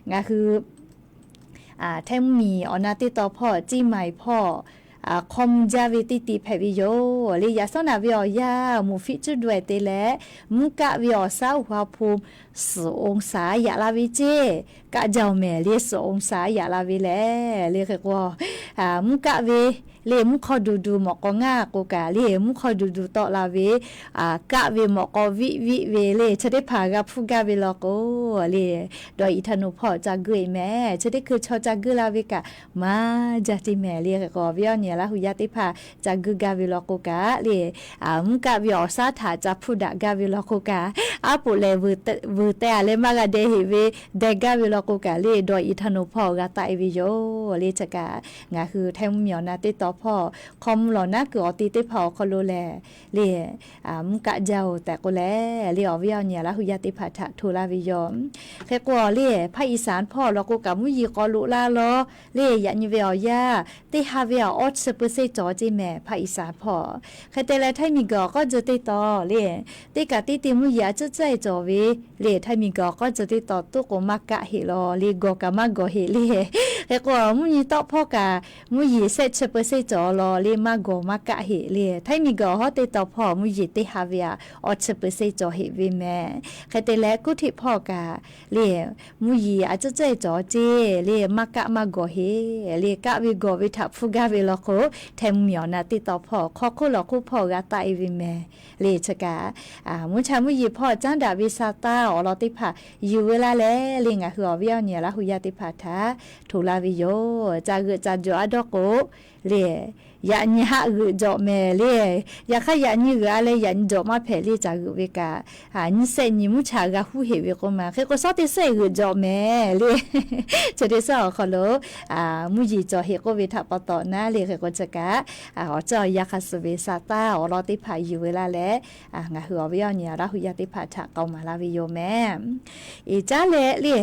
ngaˬ hui Htaiˇ mvuhˇ miˬ awˬ na teˇ tawn hpawˇ เชียงใหม่ hpawˇ hk'aw mvuh jaˇ ve teˇ te hpehꞈ ve yoˬ le. Yaꞈ sawˉ naꞈ ve awˬ yanˇ mvuhˇ fiˉ cuˉ daweh te leh, mvuhˇ kaˆ ve awˬ shaˉ อุณหภูมิ suhˍ องศา yaꞈ la ve ceˇ. Kaˆ jaˇ-oˬ mehˍ le, suhˍ องศา yaꞈ la ve lehˬ le. Hk'e k'o mvuhˇ kaˆ ve le mvuhˇ hk'aw duˬ duˬ mawꞈ k'aw ngaˇ k'o kaꞈ le mvuhˇ hk'aw duˬ duˬ tawˆ la ve, kaˆ ve mawꞈ k'aw viˆ viˆ ve le chi teˇ hpaˍ g'a hpuˇ gaˇ ve law k'o le, ดอยอินทนนท์ hpawˇ ca guˇ-e mehˍ. Chi teˇ hkui chaw ca guˇ la ve kaꞈ maˇ jaˇ te mehˍ le. Hk'e k'o awˬ viˉ awˬ nyi Laˇ huˍ yaˇ teˇ hpaˍ ca guˇ gaˇ ve law k'o kaꞈ le, mvuhˇ kaˆ ve awˬ shaˉ htaꞈ ca hpuˇ daꞈ gaˇ ve law k'o kaꞈ, aˉ poꞈ lehˬ vuiˬ teh-a leh maˇ g'a deh heꞈ ve deh gaˇ ve law k'o kaꞈ le, ดอยอินทนนท์ hpawˇ g'a taˆ-e ve yoˬ le. Chi kaꞈ ngaˬ hui Htaiˇ mvuhˇ miˬ awˬ na teˇ tawn hpawˇ hk'aw mvuh lawˬ naˉ kuiˬ awˬ ti teˇ hpaˍ awˬ hk'aw lo lehˬ le, mvuhˇ kaˆ jaˇ-oˬ tehꞈ k'oˆ leh le, awˬ viˉ awˬ nyi Laˇ huˍ yaˇ teˇ hpaˍ htaꞈ hto laˇ ve yoˬ. Hk'e k'o le, ภาคอีสาน hpawˇ law k'o kaꞈ mvuhˇ yeˬ k'awꞈ loꞈ la law le. Yaꞈ nyi ve awˬ yanˇ teˇ ha ve awˬ awˇ chi เปอร์เซ็นต์ cawˬ ceˇ mehˍ ภาคอีสาน hpawˇ. Hk'e te leh Htaiˇ miˬguiˬ awˬ k'awˇ jeu teˇ tawn le, teˇ kaꞈ teˇ te mvuhˇ yeˬ a tcuhˉ tcuhˉ-e cawˬ ve le. Htaiˇ miˬguiˬ awˬ k'awˇ jeu teˇ tawn toˇ k'o maˇ kaˆ heˆ law le, gawˬ kaꞈ maˇ gawˬ heˆ le. Hk'e k'o mvuhˇ nyi tawˆ hpawˇ kaꞈ mvuhˇ yeˬ shehˆ chi เปอร์เซ็นต์ cawˬ law le, maˇ gawˬ maˇ kaˆ heˆ le. Htaiˇ miˬguiˬ awˬ hawˉ teˇ tawn hpawˇ mvuhˇ yeˬ teˇ ha ve awˬ awˇ chi เปอร์เซ็นต์ cawˬ heˆ ve mehˍ. Hk'e te leh กรุงเทพ hpawˇ kaꞈ le, mvuhˇ yeˬ a tcuhˉ tcuhˉ-e cawˬ ceˇ le, maˇ kaˆ maˇ gawˬ heˆ le. Kaˆ ve gawˬ ve htaꞈ hpuˇ gaˇ ve law k'o, Htaiˇ mvuhˇ miˬ awˬ na teˇ tawn hpawˇ hk'aw hk'oˆ lawˬ hk'oˆ hpawˇ g'a taˆ-e ve mehˍ le. Chi kaꞈ mvuhˇ cha mvuhˇ yeˬ hpawˇ caˉ daꞈ ve sa taˇ awˬ lawn teˇ hpaˍ yuˬ veu laˇ leh le, ngaˬ hui awˬ viˉ awˬ nyi Laˇ huˍ yaˇ teˇ hpaˍ htaꞈ hto laˇ ve yoˬ. Ca g'euꞈ ca jawˬ a dawˇ k'o le, yaꞈ nyi haˆ g'euꞈ jawꞈ mehˍ le. Yaꞈ hk'aˇ yaꞈ nyi g'euꞈ-a leh yaꞈ nyi jawꞈ maˇ hpehꞈ le. Caˬ g'euꞈ ve kaꞈ, nyi sehˆ nyi mvuhˇ cha g'a huˉ heꞈ ve k'oˆ ma. Hk'e k'o shawˉ teˇ sehˆ g'euꞈ jawꞈ mehˍ le. Chi teˇ sehˆ awˬ hk'aw lo mvuhˇ yeˬ cawˬ heꞈ k'oˆ ve htaꞈ pa taw naˉ le. Hk'e k'o chi kaꞈ, awˬ ceuˬ awˬ yanˇ hk'a suh ve sa taˇ awˬ lawn teˇ hpaˍ yuˬ ve laˇ leh, ngaˬ hui awˬ viˉ awˬ nyi Laˇ huˍ yaˇ teˇ hpaˍ htaꞈ k'aoˍ maˍ laˇ ve yoˬ mehˍ. Eˬ, caˉ leh le,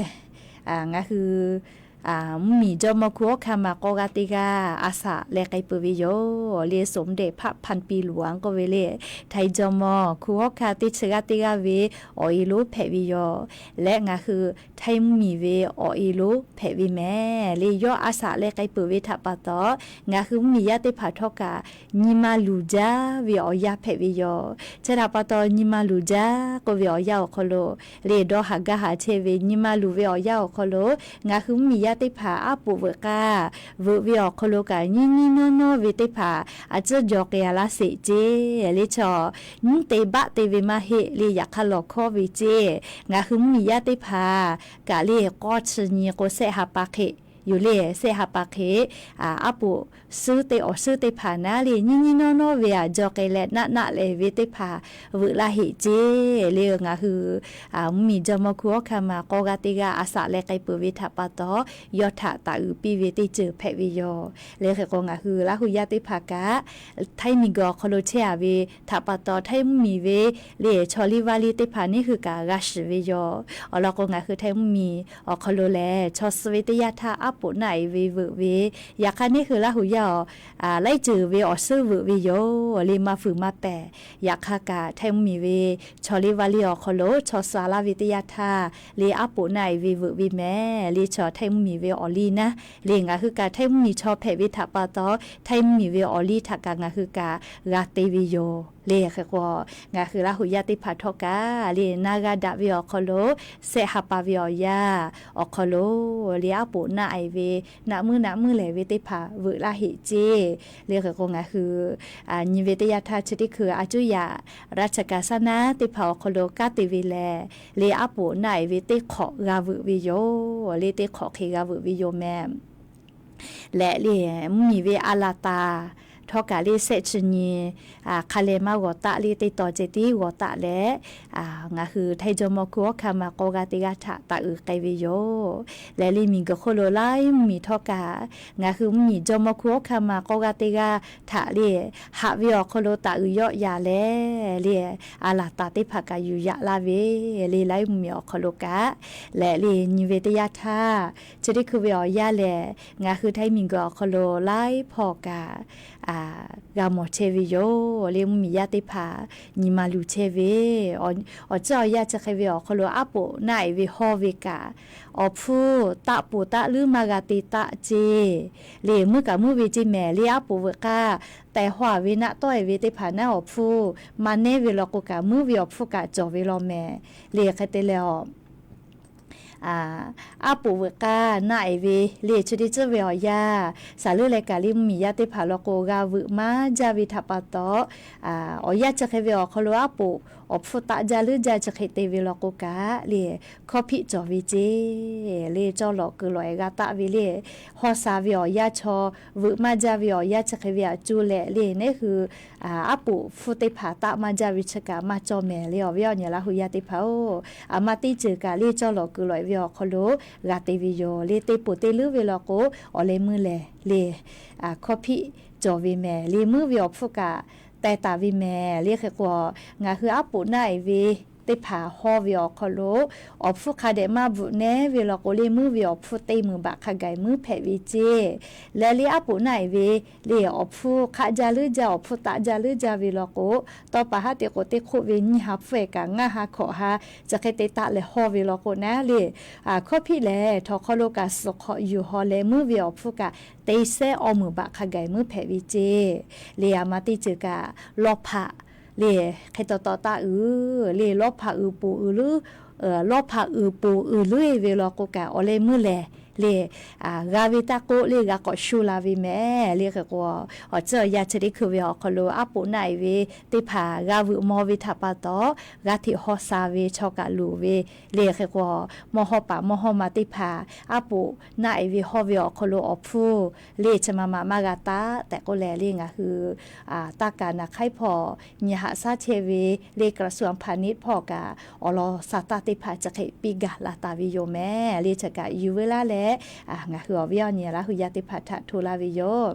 ngaˬ hui mvuhˇ miˬ jawˇmawˇ hkunˉ hawˉ hkanˇ ma k'awˇ g'aˇ teˇ g'aˇ a shaꞈ leh k'ai peuˬ ve yoˬ le. สมเด็จพระพันปีหลวง k'oˆ ve le, Htaiˇ jawˇmawˇ hkunˉ hawˉ hkanˇ teˇ chi g'aˇ teˇ g'aˇ ve awˬ e lonˉ hpehꞈ ve yoˬ. Leh ngaˬ hui Htaiˇ mvuhˇ miˬ ve awˬ e lonˉ hpehꞈ ve mehˍ le. Yawˇ a shaꞈ leh k'ai peuˬ ve htaꞈ pa taw, ngaˬ hui mvuhˇ miˬ yaˇ teˇ hpaˍ htawˇ kaꞈ nyi ma luˬ jaˇ ve awˬ yanˇ hpehꞈ ve yoˬ. Chi htaꞈ pa taw nyi ma luˬ jaˇ k'oˆ ve awˬ yanˇ awˬ hk'aw lo, le dawˇ haˍ gaˇ haˍ chehˇ ve nyi ma luˬ ve awˬ yanˇ awˬ hk'aw lo, ngaˬ hui mvuhˇ miˬ yaˇ teˇ hpaˍ aˉ poꞈ veuꞈ k'aˇ veuꞈ ve awˬ hk'aw lo kaꞈ nyiˇ nyiˇ nawˉ nawˉ ve teˇ hpaˍ a ciˉ jaw k'ai-a laˇ sheˍ ceˇ le. Chaw nyiˉ te baˆ te ve maˇ heˆ le. Yaꞈ hk'aˇ lawˬ hkawˉ ve ceˇ, ngaˬ hui mvuhˇ miˬ yaˇ teˇ hpaˍ kaꞈ le k'awˇ chi nyi k'o shehˆ ha pa hk'e yoˬ le. Shehˆ ha pa hk'e aˉ poꞈ suhˉ teˇ awˬ suhˉ teˇ hpaˍ naˉ le nyiˇ nyiˇ nawˉ nawˉ ve aꞈ jaw k'ai leh naˆ naˆ lehˬ ve teˇ hpaˍ veuꞈ laˇ heˆ ceˇ le. Ngaˬ hui mvuhˇ miˬ jawˇmawˇ hkunˉ hawˉ hkanˇ ma k'awˇ g'aˇ teˇ g'aˇ a shaꞈ leh k'ai peuˬ ve htaꞈ pa taw, yawˇ htaꞈ taˍ uiˍ piˇ ve teˇ ceuˬ hpehꞈ ve yoˬ. Leh hk'e k'o ngaˬ hui Laˇ huˍ yaˇ teˇ hpaˍ kaꞈ Htaiˇ miˬ guiˬ awˬ hk'aw lo chehˇ-a ve htaꞈ pa taw, Htaiˇ mvuhˇ miˬ ve le chaw liˇ vaˇ liˇ teˇ hpaˍ neˇ hui kaꞈ g'a shiˍ ve yoˬ. Awˬ lawn k'o, ngaˬ hui Htaiˇ mvuhˇ miˬ awˬ hk'aw lo lehˬ, chaw suh ve teˇ yanˇ htaˇ aˉ poꞈ naˆ-e ve veuꞈ ve, yaꞈ hk'aˇ neˇ hui Laˇ huˍ yaˇ-aˬ, laiˉ ceuˬ ve awˬ suhˉ veuꞈ ve yoˬ le. Maˇ fuiˍ maˇ pehˍ. Yaꞈ hk'aˇ kaꞈ, Htaiˇ mvuhˇ miˬ ve chaw liˇ vaˇ liˇ awˬ hk'aw lo chaw suh-a laˇ ve teˇ yanˇ htaˇ le, aˉ poꞈ naˆ-e ve veuꞈ ve mehˍ le. Chaw Htaiˇ mvuhˇ miˬ ve awˬ liˇ naˉ le, ngaˬ hui kaꞈ Htaiˇ mvuhˇ miˬ chaw hpehꞈ ve htaꞈ pa taw, Htaiˇ mvuhˇ miˬ ve awˬ liˇ htaꞈ kaꞈ ngaˬ hui kaꞈ g'a te ve yoˬ le. Hk'e k'o, ngaˬ hui Laˇ huˍ yaˇ teˇ hpaˍ htawˇ kaꞈ le, naˆ g'aˇ daꞈ ve awˬ hk'aw lo, shehˆ ha pa ve awˬ yanˇ awˬ hk'aw lo le, aˉ poꞈ naˆ-e ve, naˆ muiˉ naˆ muiˉ lehˬ ve teˇ hpaˍ veuꞈ laˇ heˆ ceˇ le. Hk'e k'o, ngaˬ hui nyi ve teˇ yanˇ htaˇ chi teˇ hkui a cuˉ yaꞈ ราชการ saˉ naˉ teˇ hpaˍ awˬ hk'aw lo kanˉ te ve lehˬ le, aˉ poꞈ naˆ-e ve teˇ hk'awꞈ g'a veuꞈ ve yoˬ le. Teˇ hk'awꞈ hk'e g'a veuꞈ ve yoˬ mehˍ. Leh le, mvuhˇ miˬ ve a laˬ taˍ htawˇ kaꞈ le, shehˆ chi nyi hk'a leh maˇ g'awˬ taˆ le, teˇ taw ceh tiˉ g'awˬ taˆ leh, ngaˬ hui Htaiˇ jawˇmawˇ hkunˉ hawˉ hkanˇ ma k'awˇ g'aˇ teˇ g'aˇ htaꞈ taˍ uiˍ k'ai ve yoˬ. Leh le, miˬ guiˬ hk'oˆ lo laiˉ mvuhˇ miˬ htawˇ kaꞈ, ngaˬ hui mvuhˇ miˬ jawˇmawˇ hkunˉ hawˉ hkanˇ ma k'awˇ g'aˇ teˇ g'aˇ htaꞈ le, haꞈ ve awˬ hk'aw lo taˍ uiˍ yawˆ yaꞈ leh le, a laˬ taˍ teˇ hpaˍ kaꞈ yuˬ yaꞈ laˇ ve le, laiˉ mvuhˇ miˬ awˬ hk'aw lo kaꞈ. Leh le, nyi ve teˇ yanˇ htaˇ, chi teˇ hkui ve awˬ yanˇ lehˬ, ngaˬ hui Htaiˇ miˬ guiˬ awˬ hk'aw lo laiˉ hpawˇ kaꞈ g'a mawˬ chehˇ ve yoˬ le. Mvuhˇ miˬ yaˇ teˇ hpaˍ nyi ma luˬ chehˇ ve, awˬ ceuˬ awˬ yanˇ chi hk'e ve awˬ hk'aw lo aˉ poꞈ naˆ-e ve hawˇ ve kaꞈ, awˬ hpfuhˇ taˆ poˬ taˆ leuˉ maˇ g'a te taˆ ceˇ le. Muiˉ kaꞈ muiˉ ve ceˇ mehˍ le. Aˉ poꞈ veuꞈ k'aˇ tehˬ haw-a ve naˆ tawˆ-e ve teˇ hpaˍ naˉ awˬ hpfuhˇ maˇ nehˉ ve law k'o kaꞈ, muiˉ ve awˬ hpfuhˇ kaꞈ cawˬ ve law mehˍ le. Hk'e te leh, aˉ poꞈ veuꞈ k'aˇ naˆ-e ve le chi teˇ ceuˬ ve awˬ yanˇ, shaˍ leuˉ leh kaꞈ le, mvuhˇ miˬ yaˇ teˇ hpaˍ law k'o g'a veuꞈ maˇ jaˇ ve htaꞈ pa taw, awˬ yanˇ chi hk'e ve awˬ hk'aw lo aˉ poꞈ awˬ hpfuhˇ taˆ jaˇ leuˉ jaˇ chi hk'e te ve law k'o kaꞈ le, hkawˇ hpiˆ cawˬ ve ceˇ le. Cawˇ lawꞈ kuiˬ lawꞈ-e g'a taˆ ve le, hawˇ sha ve awˬ yanˇ chaw veuꞈ maˇ jaˇ ve awˬ yanˇ chi hk'e ve aꞈ cuˇ leh le, neˇ hui aˉ poꞈ hpfuhˇ teˇ hpaˍ taˆ maˇ jaˇ ve chi kaꞈ maˇ cawˇ mehˍ le. Awˬ viˉ awˬ nyi Laˇ huˍ yaˇ teˇ hpaˍ-oˬ, aˬ ma teˇ ceuˬ kaꞈ le cawˇ lawꞈ kuiˬ lawꞈ-e ve awˬ hk'aw lo g'a te ve yoˬ le. Teˇ poˬ teˇ leuˉ ve law k'o, awˬ leh meuˇ lehˬ le, hkawˇ hpiˆ cawˬ ve mehˍ le. Muiˉ ve awˬ hpfuhˇ kaꞈ teh taˍ ve mehˍ le. Hk'e k'o, ngaˬ hui aˉ poꞈ naˆ-e ve teˇ hpaˍ hawˇ ve awˬ hk'aw lo, awˬ hpfuhˇ hk'a dehꞈ maˇ bvuhꞈ nehˉ ve law k'o le, muiˉ ve awˬ hpfuhˇ teˇ meunˍ baꞈ hk'a gaˬ-e muiˉ hpehꞈ ve ceˇ. Leh le, aˉ poꞈ naˆ-e ve le, awˬ hpfuhˇ hk'aˆ jaˇ leuˉ jaˇ, awˬ hpfuhˇ taˆ jaˇ leuˉ jaˇ ve law k'o, tawˇ pa haˉ te k'o teˇ hk'oˆ ve nyiˇ ha hpfuhˇ-e kaꞈ ngaˇ ha hkawꞈ ha chi hk'e te taˆ leh hawˇ ve law k'o naˉ le, hkawˇ hpiˆ lehˬ htawnˍ hk'aw lo kaꞈ suhˍ hk'awꞈ yuˬ haw leh muiˉ ve awˬ hpfuhˇ kaꞈ teˇ sehˉ awˇ meunˍ baꞈ hk'a gaˬ-e muiˉ hpehꞈ ve ceˇ. Le, aˬ ma teˇ ceuˬ kaꞈ lawˇ hpaꞈ le, hk'e taw taw taˆ uiˍ le, lawˇ hpaꞈ uiˍ poˬ uiˍ leuˉ, lawˇ hpaꞈ uiˍ poˬ uiˍ leuˉ-e ve law k'o kaꞈ, awˬ leh meuˇ lehˬ le, g'a ve taˇ k'oˆ le g'a k'awꞈ shu la ve mehˍ le. Hk'e k'o, awˬ tcuhˉ awˬ yanˇ chi teˇ hkui ve awˬ hk'aw lo aˉ poꞈ naˆ e ve teˇ hpaˍ g'a veuꞈ maw ve htaꞈ pa taw, g'a hteꞈ haw sha ve chaw kaꞈ loˍ ve le. Hk'e k'o, mawˇ hawˇ paˍ mawˇ hawˇ ma teˇ hpaˍ aˉ poꞈ naˆ e ve hawˇ ve awˬ hk'aw lo awˬ hpfuhˇ le chi ma ma maˇ g'a taˉ tehꞈ k'oˆ leh le ngaˬ hui taˇ kaˍ naˍ hk'aiˉ hpawˇ nyi haꞈ shaˉ chehˇ ve le กระทรวงพาณิชย์ hpawˇ kaꞈ awˬ lawn sha taˇ teˇ hpaˍ chi hk'e piˇ gaˬ la taˍ ve yoˬ mehˍ le. Chi kaꞈ yuˬ veu laˇ leh ngaˬ hui awˬ viˉ awˬ nyi Laˇ hu yaˇ teˇ hpaˍ htaꞈ hto laˇ ve yoˬ.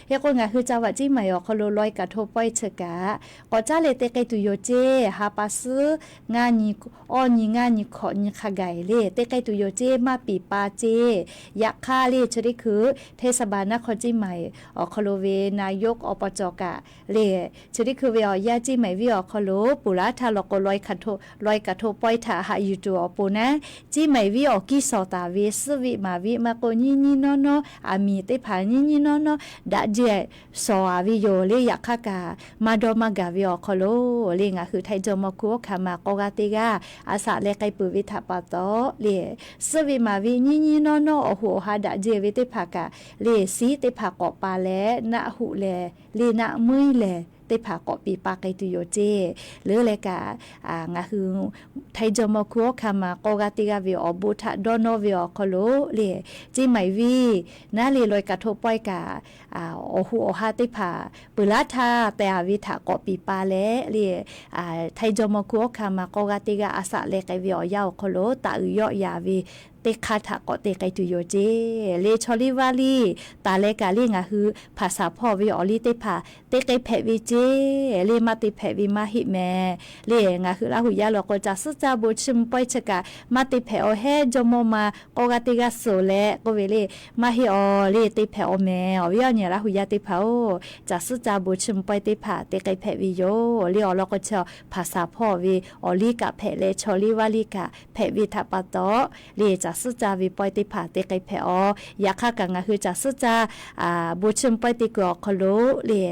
Hk'e k'o ngaˬ hui จังหวัดเชียงใหม่ awˬ hk'aw lo lawˇ e kaꞈ hto pawehˇ chi kaꞈ k'awꞈ caˉ leh te k'ai tuˬ yoˬ ceˇ. Ha pa suhˉ ngaˇ nyi awˇ nyi ngaˇ nyi hkawꞈ nyi hk'a gaˬ le te k'ai tuˬ yoˬ ceˇ, maˇ piˍ pa ceˇ. Yaꞈ hk'aˇ le chi teˇ hkui เทศบาลนครเชียงใหม่ awˬ hk'aw lo ve นายกอบจ kaꞈ le chi teˇ hkui ve awˬ yanˇ เชียงใหม่ venˇ awˬ hk'aw lo ponˬ laˇ htaˇ law k'o lawˇ e kaꞈ hto pawehˇ htaꞈ haꞈ yuˬ tuˬ awˬ pon naˉ, เชียงใหม่ venˇ awˬ kiˇ shawˍ taˍ ve suhˉ veˆ maˍ veˆ maˇ k'oˆ nyiˇ nyiˇ nawˉ nawˉ aˬ miˍ teˇ hpaˍ nyiˇ nyiˇ nawˉ nawˉ daꞈ jehˇ shawˍ a ve yoˬ le. Yaꞈ hk'aˇ kaꞈ maˇ dawˇ maˇ gaˬ ve awˬ hk'aw lo le ngaˬ hui Htaiˇ jawˇmawˇ hkunˉ hawˉ hkanˇ ma k'awˇ g'aˇ teˇ g'aˇ a shaꞈ leh k'ai peuˬ ve htaꞈ pa taw le, suhˉ veˆ maˍ veˆ nyiˇ nyiˇ nawˉ nawˉ awˬ hoꞈ awˬ ha daꞈ jehˇ ve teˇ hpaˍ kaꞈ le siˉ teˇ hpaˍ k'awꞈ pa leh naˆ hoꞈ lehˬ le naˆ muiˉ lehˬ teˇ hpaˍ k'awꞈ piˍ pa k'ai tuˬ yoˬ ceˇ. Leuˉ leh kaꞈ ngaˬ hui Htaiˇ jawˇmawˇ hkunˉ hawˉ hkanˇ ma k'awˇ g'aˇ teˇ g'aˇ ve awˬ bon htaꞈ dawˇ nawˇ ve awˬ hk'aw lo le เชียงใหม่ venˇ naˉ le lawˇ e kaꞈ hto pawehˇ kaꞈ awˬ hoꞈ awˬ ha teˇ hpaˍ peuˬ laˇ htaˇ teh a ve htaꞈ k'awꞈ piˍ pa leh le Htaiˇ jawˇmawˇ hkunˉ hawˉ hkanˇ ma k'awˇ g'aˇ teˇ g'aˇ a shaꞈ leh k'ai ve awˬ yanˇ awˬ hk'aw lo taˍ uiˍ yawˆ yaˍ ve teˇ hk'aˇ htaꞈ k'awꞈ te k'ai tuˬ yoˬ ceˇ. Le chaw liˇ vaˇ liˇ taˍ leh kaꞈ le ngaˬ hui hpaˍ shaˍ hpawˇ ve awˬ liˇ teˇ hpaˍ te k'ai hpehꞈ ve ceˇ. Le maˇ te hpehꞈ ve maˇ heˆ mehˍ. Le ngaˬ hui Laˇ hu yaˇ law k'o caˬ suhˉ caˇ bon chiˇ mvuh pawehˇ chi kaꞈ maˇ te hpehꞈ awˬ hehˉ jawˇmawˇ ma k'awˇ g'aˇ teˇ g'aˇ suhˍ leh k'oˆ ve le maˇ heˆ awˬ le te hpehꞈ awˬ mehˍ. Awˬ viˉ awˬ nyi Laˇ hu yaˇ teˇ hpaˍ-oˬ, caˬ suhˉ caˇ bon chiˇ mvuh pawehˇ teˇ hpaˍ te k'ai hpehꞈ ve yoˬ. Le awˬ lawn k'o chi hpaˍ shaˍ hpawˇ ve awˬ liˇ kaꞈ hpehꞈ leh chaw liˇ vaˇ liˇ kaꞈ hpehꞈ ve htaꞈ pa taw le caˬ suhˉ caˇ ve pawehˇ teˇ hpaˍ te k'ai hpehꞈ awˬ. Yaꞈ hk'aˇ kaꞈ ngaˬ hui caˬ suhˉ caˇ bon chiˇ mvuh pawehˇ te kuiˬ awˬ hk'aw lo le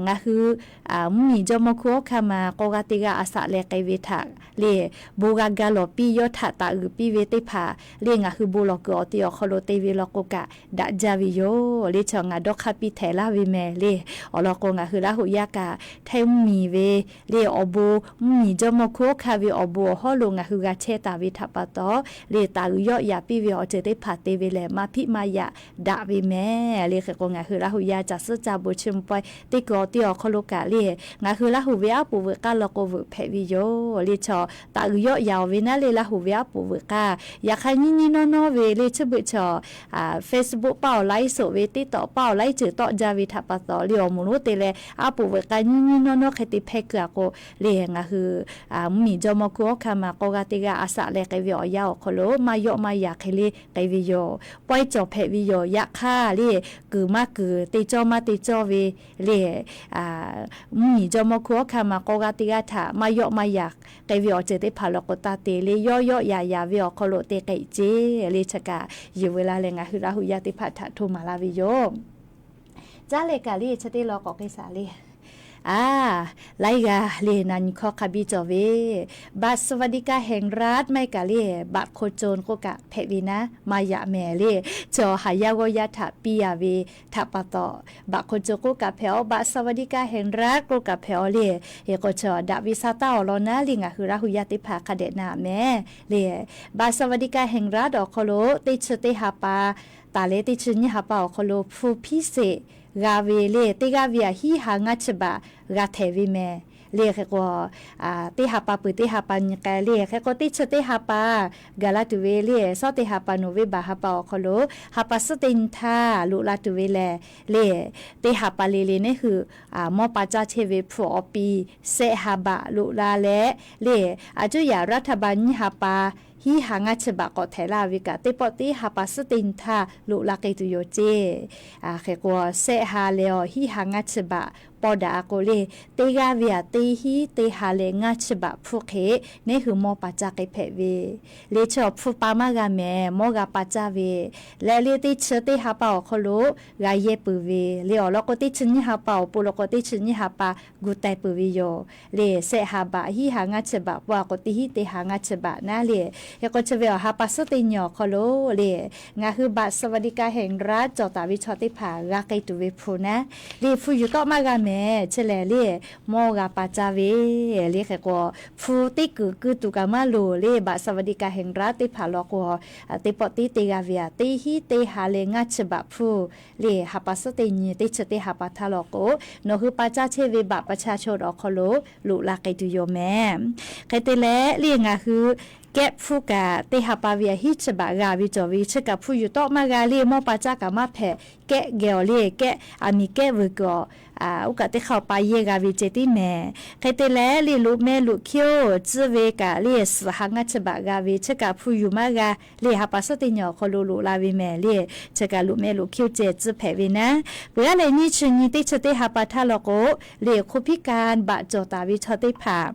ngaˬ hui mvuhˇmiˬ jawˇmawˇ hkunˉ hawˉ hkanˇ ma k'awˇ g'aˇ teˇ g'aˇ a shaꞈ leh k'ai ve htaꞈ le bon g'a ga lawˬ piˇ yawˇ htaꞈ taˍ uiˍ piˇ ve teˇ hpaˍ le ngaˬ hui bon lawˬ kuiˬ awˬ te awˬ hk'aw lo te ve law k'o kaꞈ daꞈ jaˇ ve yoˬ. Le chaw ngaˬ dawˇ hk'aˇ piˇ htehꞈ laˇ ve mehˍ le. Awˬ lawn k'o ngaˬ hui Laˇ hu yaˇ kaꞈ htaiˇ mvuhˇmiˬ ve le awˬ bon mvuhˇmiˬ jawˇmawˇ hkunˉ hawˉ hkanˇ ve awˬ bon awˬ hawˉ lo ngaˬ hui g'a chehˇ taˍ ve htaꞈ pa taw le taˍ uiˍ yawˆ yaˍ piˇ ve awˬ ceuˬ teˇ hpaˍ te ve lehˬ maˇ hpiˆ maˇ yaꞈ daꞈ ve mehˍ. Le hk'e k'o ngaˬ hui Laˇ hu yaˇ caˬ suhˉ caˇ bon chiˇ mvuh pawehˇ teˇ kuiˬ awˬ te awˬ hk'aw lo kaꞈ le ngaˬ hui Laˇ hu ve aˉ poꞈ veuꞈ k'aˇ law k'o veuꞈ hpehꞈ ve yoˬ. Le chaw taˍ uiˍ yawˆ yaˍ awˬ ve naˉ le Laˇ hu ve aˉ poꞈ veuꞈ k'aˇ. Yaꞈ hk'aˇ nyiˇ nyiˇ nawˉ nawˉ ve le chi beuꞈ chaw Facebook paˇ awˬ laiˉ soꞈ ve teˇ tawꞈ paˇ awˬ laiˉ ceuˬ tawˆ jaˇ ve htaꞈ pa taw le awˬ moˍ lonˉ te leh aˉ poꞈ veuꞈ k'aˇ nyiˇ nyiˇ nawˉ nawˉ hk'e te hpehˇ kuiˬ a k'o le ngaˬ hui mvuhˇmiˬ jawˇmawˇ hkunˉ hawˉ hkanˇ ma k'awˇ g'aˇ teˇ g'aˇ a shaꞈ leh k'ai ve awˬ yanˇ awˬ hk'aw lo maˇ yawˆ maˇ yaꞈ hk'e le k'ai ve yoˬ. Pawehˇ cawˬ hpehꞈ ve yoˬ. Yaꞈ hk'aˇ le kuiˬ maˇ kuiˬ te cawˇ maˇ te cawˇ ve le mvuhˇmiˬ jawˇmawˇ hkunˉ hawˉ hkanˇ ma k'awˇ g'aˇ teˇ g'aˇ htaꞈ maˇ yawˆ maˇ yaꞈ k'ai ve awˬ ceuˬ teˇ hpaˍ law k'o taˇ te le yawˆ yawˆ yaꞈ yaꞈ ve awˬ hk'aw lo te k'ai ceˇ. Le chi kaꞈ yuˬ veu la leh ngaˬ hui Laˇ hu yaˇ teˇ hpaˍ htaꞈ hto maˍ laˇ ve yoˬ. Caˉ leh kaꞈ le chi teˇ law k'awꞈ k'ai shaˍ le. A, laiˉ g'aˇ le na nyi hkawˇ hk'a biˇ cawˬ ve บัตรสวัสดิการแห่งรัฐ maˇ heˆ kaꞈ le บัตรคนจน k'oˆ kaꞈ hpehꞈ ve naˉ maˇ yaꞈ mehˍ le. Chaw haˍ yaˇ g'awˇ yaˇ htaꞈ piˇ a ve htaꞈ pa taw บัตรคนจน k'oˆ kaꞈ hpehꞈ awˬ, บัตรสวัสดิการแห่งรัฐ k'oˆ kaꞈ hpehꞈ awˬ le. Hk'e k'o chaw daꞈ ve sha taˇ awˬ lawn naˉ le ngaˬ hui Laˇ hu yaˇ teˇ hpaˍ hk'a dehꞈ na mehˍ le. บัตรสวัสดิการแห่งรัฐ awˬ hk'aw lo teˇ chi teˇ ha pa taˍ leh teˇ chi nyiˇ ha pa awˬ hk'aw lo ผู้พิเศษ g'a ve le teˇ g'aˇ ve aꞈ hiˉ ha ngaˇ chi baꞈ g'a htehˍ ve mehˍ le. Hk'e k'o teˇ ha pa peuˬ teˇ ha pa nyi k'ai le. Hk'e k'o teˇ chi teˇ ha pa gaˬ la tuˬ ve le shawˉ teˇ ha pa November ha pa awˬ hk'aw lo ha pa suhˉ teˇ nyi htaˇ loꞈ la tuˬ ve lehˬ le teˇ ha pa le le neˉ hui mawˇ pa caˇ chehˇ ve hpu awˬ pi shehˆ ha baꞈ loꞈ la leh le a cuˉ yaꞈ รัฐบาล nyiˇ ha pa hiˉ ha ngaˇ chi baꞈ k'awꞈ htehˍ laˇ ve kaꞈ teˇ pawˆ teˇ ha pa suhˉ teˇ nyi htaˇ loꞈ la k'ai tuˬ yoˬ ceˇ. Hk'e k'o shehˆ ha leh awˬ hiˉ ha ngaˇ chi baꞈ paw daꞈ a k'o le, teˇ g'aˇ ve aꞈ teˇ hinˉ teˇ ha leh ngaˇ chi baꞈ hpfuhˇ hk'e, neˉ hui mawˇ pa caˇ k'ai hpehꞈ ve le. Chi awˬ hpfuhˇ pa maˇ g'a mehˍ, mawˇ g'a pa caˇ ve leh le, teˇ chi teˇ ha pa awˬ hk'aw lo g'a yehˇ peuˬ ve le. Awˬ lawn k'o, teˇ chi nyiˇ ha pa awˬ pon law k'o, teˇ chi nyiˇ ha pa gu teh peuˬ ve yoˬ le. Shehˆ ha baꞈ, hiˉ ha ngaˇ chi baꞈ pawˆ a k'o, teˇ hinˉ teˇ ha ngaˇ chi baꞈ naˉ le. Hk'e k'o, chi ve awˬ ha pa suhˉ teˇ nyi awˬ hk'aw lo le, ngaˬ hui บัตรสวัสดิการแห่งรัฐ cawˬ taˍ ve chaw teˇ hpaˍ g'a k'ai tuˬ ve hpu naˉ le, hpu yuˬ tawˆ maˇ g'a mehˍ. Chi lehˬ le, mawˇ g'a pa caˇ ve le. Hk'e k'o, hpu teˇ kuiˬ keu tuˬ kaꞈ maˇ loˍ le. บัตรสวัสดิการแห่งรัฐ teˇ hpaˍ law k'o, teˇ pawˆ tiˉ teˇ g'aˇ ve aꞈ teˇ hinˉ teˇ ha leh ngaˇ chi baꞈ hpfuhˇ le. Ha pa suhˉ teˇ nyi, teˇ chi teˇ ha pa htaˇ law k'o, nawˬ hui pa caˇ chehˇ ve บัตรประชาชน awˬ hk'aw lo loꞈ la k'ai tuˬ yoˬ mehˍ. Hk'e te leh le, ngaˬ hui kehˉ hpfuhˇ kaꞈ teˇ ha pa ve aꞈ hiˉ chi baꞈ g'a ve cawˬ ve, chi kaꞈ hpu yuˬ tawˆ maˇ g'a le, mawˇ pa caˇ kaꞈ maˇ hpehꞈ, kehˉ geh awˬ le, kehˉ aˬ miˍ kehˉ veuˬ kuiˬ awˬ, oˇ kaꞈ teˇ hk'aˇ pa yehˇ g'a ve ceh tiˉ mehˍ. Hk'e te leh le, loꞈ meh loꞈ hkiˇ-oˬ, tcuhˇ ve kaꞈ le, suhˍ ha ngaˇ chi baꞈ g'a ve, chi kaꞈ hpu yuˬ maˇ g'a le, ha pa suhˉ teˇ nyi awˬ hk'aw lo loꞈ la ve mehˍ le. Chi kaꞈ loꞈ meh loꞈ hkiˇ-oˬ ceh tcuhˇ hpehꞈ ve naˉ. Peuˬ aˉ leh nyiˇ chi nyi teˇ chi teˇ ha pa htaˇ law k'o le, โครงการ baꞈ cawˬ taˍ ve chaw teˇ hpaˍ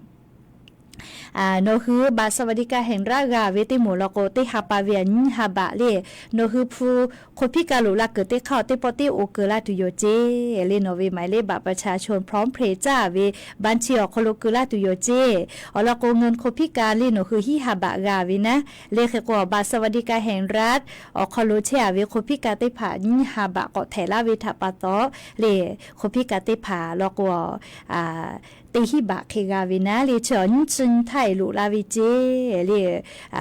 nawˬ hui บัตรสวัสดิการแห่งรัฐ g'a ve teˇ moˍ law k'o, teˇ ha pa ve aꞈ nyiˇ ha baꞈ le, nawˬ hui hpu โครงการ loꞈ la kuiˬ teˇ hk'aˇ teˇ pawˆ tiˉ oˇ keu laˇ tuˬ yoˬ ceˇ le. Nawˬ ve หมายเลขบัตรประชาชน พร้อมเพย์ caˇ ve บัญชี awˬ hk'aw lo keu laˇ tuˬ yoˬ ceˇ. Awˬ lawn k'o, เงิน โครงการ le nawˬ hui hiˉ ha baꞈ g'a ve naˉ le. Hk'e k'o, บัตรสวัสดิการแห่งรัฐ awˬ hk'aw lo chehˇ a ve โครงการ teˇ hpaˍ nyiˇ ha baꞈ k'awꞈ htehꞈ laˇ ve htaꞈ pa taw le, โครงการ teˇ hpaˍ law k'o, teˇ hinˉ baꞈ hk'e g'a ve naˉ le. Chi awˬ nyiˇ chi nyi htaˇ e loꞈ la ve ceˇ le.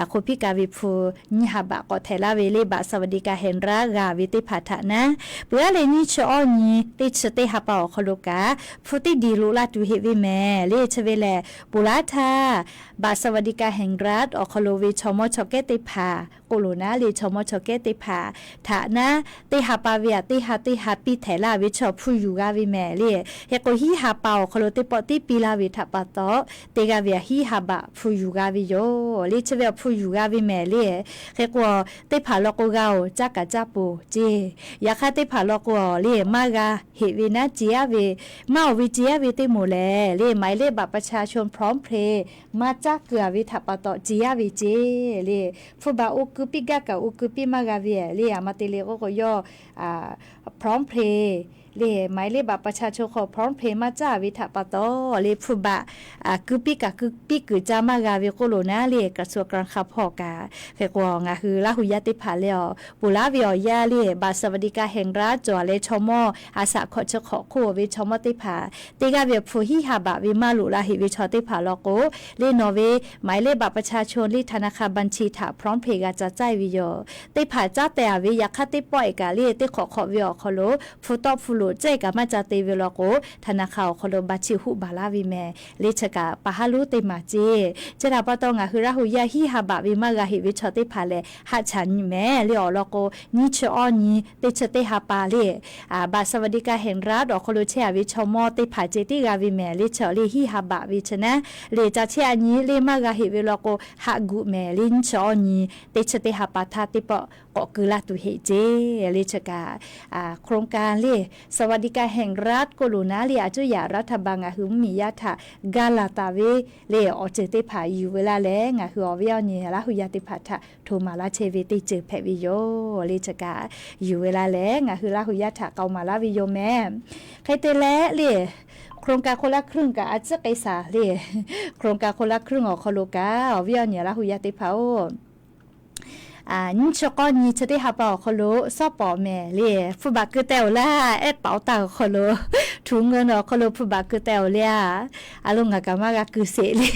โครงการ ve hpu nyiˇ ha baꞈ k'awꞈ htehꞈ laˇ ve le, บัตรสวัสดิการแห่งรัฐ g'a ve teˇ hpaˍ htaꞈ naˉ. Peuˬ aˉ leh nyiˇ chi awˇ nyi teˇ chi teˇ ha pa awˬ hk'aw lo kaꞈ hpu teˇ diˬ loꞈ la tuˬ heꞈ ve mehˍ le. Chi ve lehˬ, ponˬ laˇ htaˇ บัตรสวัสดิการแห่งรัฐ awˬ hk'aw lo ve chaw mawˇ chaw kehˉ teˇ hpaˍ k'oˆ loˬ naˉ le, chaw mawˇ chaw kehˉ teˇ hpaˍ htaꞈ naˉ, teˇ ha pa ve aꞈ teˇ ha teˇ ha piˇ htehꞈ laˇ ve chi awˬ hpu yuˬ g'a ve mehˍ le. Hk'e k'o, hiˉ ha pa awˬ hk'aw lo teˇ pawˆ tiˉ piˇ laˇ ve htaꞈ pa taw, teˇ g'aˇ ve aꞈ hiˉ ha baꞈ hpu yuˬ g'a ve yoˬ le. Chi ve awˬ hpu yuˬ g'a ve mehˍ le. Hk'e k'o, teˇ hpaˍ law k'o g'a-oˬ, caˇ kaꞈ caˇ poˬ ceˇ. Yaꞈ hk'aˇ teˇ hpaˍ law k'o le, maˇ g'a heꞈ ve naˉ ce aˉ ve, maˇ oˬ ve ce aˉ ve teˇ moˍ lehˬ le, หมายเลขบัตรประชาชน พร้อมเพย์ maˇ caˇ kuiˬ a ve htaꞈ pa taw ce aˉ ve ceˇ le. Hpu baꞈ oˇ keu piˇ gaˇ kaꞈ oˇ keu piˇ maˇ g'a ve le. Aˬ ma te le k'oˆ k'o, yawˇ พร้อมเพย์ le, หมายเลขบัตรประชาชน hk'aw พร้อมเพย์ maˇ caˇ a ve htaꞈ pa taw le, hpu baꞈ keu piˇ kaꞈ keu piˇ kuiˬ ca maˇ g'a ve k'oˆ loˬ naˉ le, กระทรวงการคลัง hpawˇ kaꞈ. Hk'e k'o, ngaˬ hui Laˇ huˍ yaˇ teˇ hpaˍ lehˬ, ponˬ laˇ ve awˬ yanˇ le, บัตรสวัสดิการแห่งรัฐ cawˬ leh chaw mawˇ aˬ shaꞈ hkawꞈ chi hk'awꞈ hk'oˆ ve chaw mawˇ teˇ hpaˍ teˇ g'aˇ ve awˬ hpu hiˉ ha baꞈ ve maˇ loꞈ la heꞈ ve chaw teˇ hpaˍ law k'o le, nawˬ ve หมายเลขบัตรประชาชน le ธนาคารบัญชี htaꞈ พร้อมเพย์ g'a ca caˇ e ve yoˬ. Teˇ hpaˍ caˉ teh a ve yaꞈ hk'aˇ teˇ pawˆ e kaꞈ le, teˇ hk'awꞈ hk'awꞈ ve awˬ hk'aw lo hpu tawˆ hpu loꞈ caˇ e kaꞈ maˇ ca te ve law k'o, ธนาคาร awˬ hk'aw lo บัญชี huˆ baˬ laˇ ve mehˍ le. Chi kaꞈ pa haˉ lonˉ teˇ maˬ ceˇ. Chi htaꞈ pa taw ngaˬ hui Laˇ huˍ yaˇ hiˉ ha baꞈ ve maˇ g'a heꞈ ve chaw teˇ hpaˍ lehˬ, haˆ chaꞈ nyi mehˍ le. Awˬ lawn k'o, nyiˇ chi awˇ nyi teˇ chi teˇ ha pa le, บัตรสวัสดิการแห่งรัฐ awˬ hk'aw lo chehˇ a ve chaw mawˇ teˇ hpaˍ ceh tiˉ g'a ve mehˍ le. Chi awˬ le hiˉ ha baꞈ ve chi naˉ le, ca chehˇ a nyi le maˇ g'a heꞈ ve law k'o, haˆ guˆ mehˍ le. Nyiˇ chi awˇ nyi teˇ chi teˇ ha pa htaˇ teˇ pawˆ k'awꞈ keu laˇ tuˬ heꞈ ceˇ le. Chi kaꞈ โครงการ le, สวัสดิการแห่งรัฐ k'oˆ loˬ naˉ le, aˬ cuˇ yaꞈ รัฐบาล ngaˬ hui mvuhˇmiˬ yaˇ htaꞈ ga laˬ taˍ ve le, awˬ ceuˬ teˇ hpaˍ yuˬ ve laˇ leh, ngaˬ hui awˬ viˉ awˬ nyi Laˇ huˍ yaˇ teˇ hpaˍ htaꞈ htoꞈ maˍ laˇ chehˇ ve teˇ ceuˬ hpehꞈ ve yoˬ le. Chi kaꞈ yuˬ ve laˇ leh, ngaˬ hui Laˇ huˍ yaˇ htaꞈ k'aoˍ maˍ laˇ ve yoˬ mehˍ. Hk'e te leh le, โครงการคนละครึ่ง kaꞈ a ciˉ k'ai shaˍ le. โครงการคนละครึ่ง awˬ hk'aw lo kaꞈ awˬ viˉ awˬ nyi Laˇ huˍ yaˇ teˇ hpaˍ-oˬ, nyiˇ chi k'awˇ nyi chi teˇ ha pa awˬ hk'aw lo shawˉ pawˍ mehˍ le. Hpu baꞈ keu teh oˬ laˇ, ehˉ paˍ oˇ taˇ awˬ hk'aw lo, ถุงเงิน awˬ hk'aw lo hpu baꞈ keu teh oˬ le a. A lo ngaˬ kaꞈ maˇ g'a keu sheˍ le.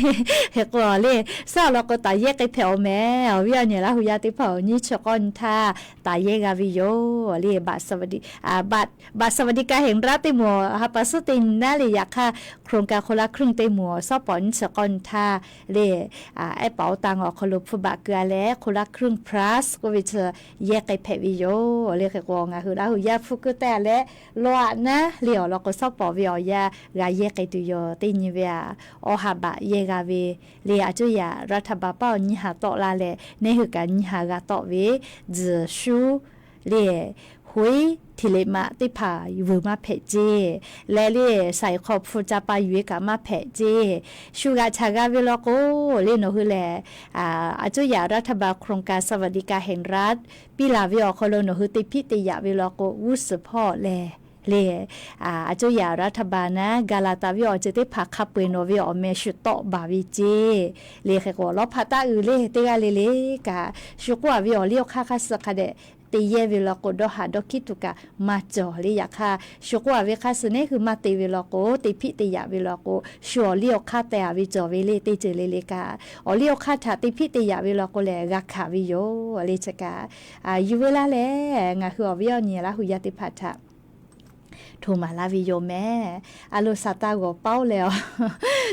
Hk'e k'o le, shawˉ awˬ lawn k'o taˍ yehˇ k'ai hpehꞈ oˬ mehˍ. Awˬ viˉ awˬ nyi Laˇ huˍ yaˇ teˇ hpaˍ-oˬ, nyiˇ chi k'awˇ nyi htaˇ taˍ yehˇ g'a ve yoˬ le. บัตรสวัสดิการแห่งรัฐ teˇ moˍ, ha pa suhˉ teˇ nyi naˉ le. Yaꞈ hk'aˇ โครงการคนละครึ่ง teˇ moˍ shawˉ pawˍ nyiˇ chi k'awˇ nyi htaˇ le, ehˉ paˍ oˇ taˇ awˬ hk'aw lo hpu baꞈ keu a leh คนละครึ่ง plus k'oˆ ve chi yehˇ k'ai hpehꞈ ve yoˬ le. Hk'e k'o, ngaˬ hui Laˇ huˍ yaˇ hpu keu teh a leh, law aꞈ naˉ le awˬ lawn k'o, shawˉ pawˍ ve awˬ yanˇ g'a yehˇ k'ai tuˬ yoˬ. Teˇ nyi ve aꞈ, awˇ ha baꞈ yehˇ g'a ve le. Aˬ cuˇ yaꞈ รัฐบาล paˇ awˬ nyi ha tawˆ la leh, neˇ hui kaꞈ nyi ha g'a tawˆ ve, tzuhˬ shuˉ le, k'oꞈ-e, hti leꞈ maꞈ teˇ hpaˍ vuiˬ maˇ hpehꞈ ceˇ. Leh le, saiˍ hk'aw hpu ca pa yuˬ-e kaꞈ maˇ hpehꞈ ceˇ. Shu g'aꞈ chaꞈ g'a ve law k'o, le nawˬ hui lehˬ, a, အစိုးရ รัฐบาล โครงการสวัสดิการแห่งรัฐ piˇ laˬ ve awˬ hk'aw lo nawˬ hui te hpiˆ te yaꞈ ve law k'o, g'uˇ suhˍ hpawˇ lehˬ le, a, อำนาจรัฐบาล naˉ ga laˬ taˍ ve awˬ ceuˬ teˇ hpaˍ hk'a peu-eˬ nawˬ ve awˬ meh shu tawˆ baˬ ve ceˇ. Le hk'e k'o, lawˇ hpaꞈ taˆ uiˍ le teˇ g'aˇ le le kaꞈ, shu k'oˆ-a ve awˬ liˇ awˬ hk'aˇ hk'aˇ suh hk'a dehꞈ te yehˇ ve law k'o, dawˇ haˍ dawˇ hkiˉ tuˬ kaꞈ maˇ cawˬ le. Yaꞈ hk'aˇ, shu k'oˆ-a ve hk'aˇ suh neˉ hui maˇ te ve law k'o, te hpiˆ te yaꞈ ve law k'o, shu awˬ liˇ awˬ hk'aˇ teh-a ve cawˬ ve le. Teˇ ceuˬ le le kaꞈ, awˬ liˇ awˬ hk'aˇ htaꞈ te hpiˆ te yaꞈ ve law k'o lehˬ, g'a hkanˍ ve yoˬ le. Chi kaꞈ, a, yuˬ ve laˇ lehˬ, ngaˬ hui awˬ viˉ awˬ nyi Laˇ hu yaˇ teˇ hpaˍ htaꞈ hto maˍ laˇ ve yoˬ mehˍ. A lo, Saˍtanˍ g'awˬ paˉ-oˬ leh,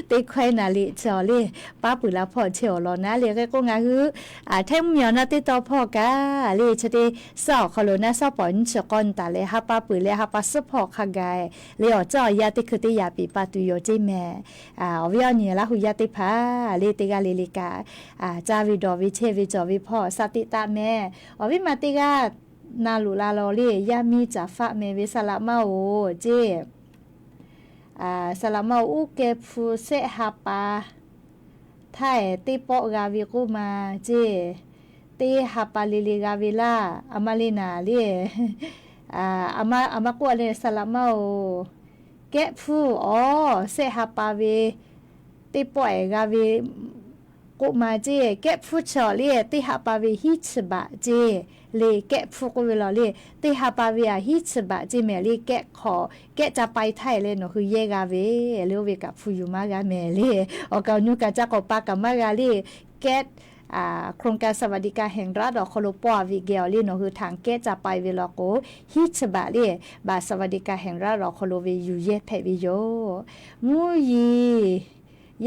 teˇ hkawehˇ naˍ liꞈ chi awˬ le, paˉ peuˬ la hpawˇ chehˇ awˬ lawn naˉ le. Hk'e k'o, ngaˬ hui a hteˇ mvuhˇmiˬ awˬ na teˇ taw hpawˇ kaꞈ le, chi teˇ suhˉ awˬ hk'aw lo naˉ suhˉ pawˍ nyiˇ chi k'awˇ nyi taˍ leh, ha pa peuˬ leh ha pa suhˉ hpawˇ hk'a gaˬ le, awˬ ceuˬ awˬ yanˇ teˇ hkui teˇ yanˇ piˍ pa tuˬ yoˬ ceˇ mehˍ. Awˬ viˉ awˬ nyi Laˇ hu yaˇ teˇ hpaˍ le, teˇ g'aˇ le le kaꞈ, a, caˇ ve dawˬ ve chehˇ ve cawˬ ve hpawˇ sa teꞈ taˍ mehˍ. Awˬ viˉ ma teˇ g'aˇ na loꞈ la law le, yaˇ miˇ caˍ faˆ meh ve saˍ laꞈ maˇ-oˬ ceˇ. Saˍ laꞈ maˇ-oˬ, uˉ kehˇ hpu sehˆ ha pa htaˇ-eˬ teˇ pawˆ g'a ve k'oˆ ma ceˇ. Teˇ ha pa le le g'a ve laˇ. A ma le naˍ le, a ma, a ma k'oˆ-a le, saˍ laꞈ maˇ-oˬ, kehˆ hpu awˬ sehˆ ha pa ve teˇ pawˆ-eˬ g'a ve k'oˆ ma ceˇ. Kehˆ hpu chi awˬ le, teˇ ha pa ve hiˉ chi baꞈ ceˇ. Le kehˆ hpu k'oˆ ve law le, teˇ ha pa ve a hiˉ chi baꞈ ceˇ mehˍ le. Kehˆ hk'awꞈ kehˆ ca pai htaˇ-eˬ leh nawˬ hui yehˇ g'a ve le, oˇ ve kaꞈ hpu yuˬ maˇ g'a mehˍ le. Awˬ kaˍ awˬ nu kaꞈ ca k'awꞈ pa kaꞈ maˇ g'a le. Kehˆ, a, โครงการสวัสดิการแห่งรัฐ awˬ hk'aw lo pawˆ-a ve geh awˬ le nawˬ hui htaꞈ kehˆ ca pai ve law k'o, hiˉ chi baꞈ le, บัตรสวัสดิการแห่งรัฐ awˬ hk'aw lo ve yuˬ yehˇ hpehꞈ ve yoˬ. Mvuhˇ yeˬ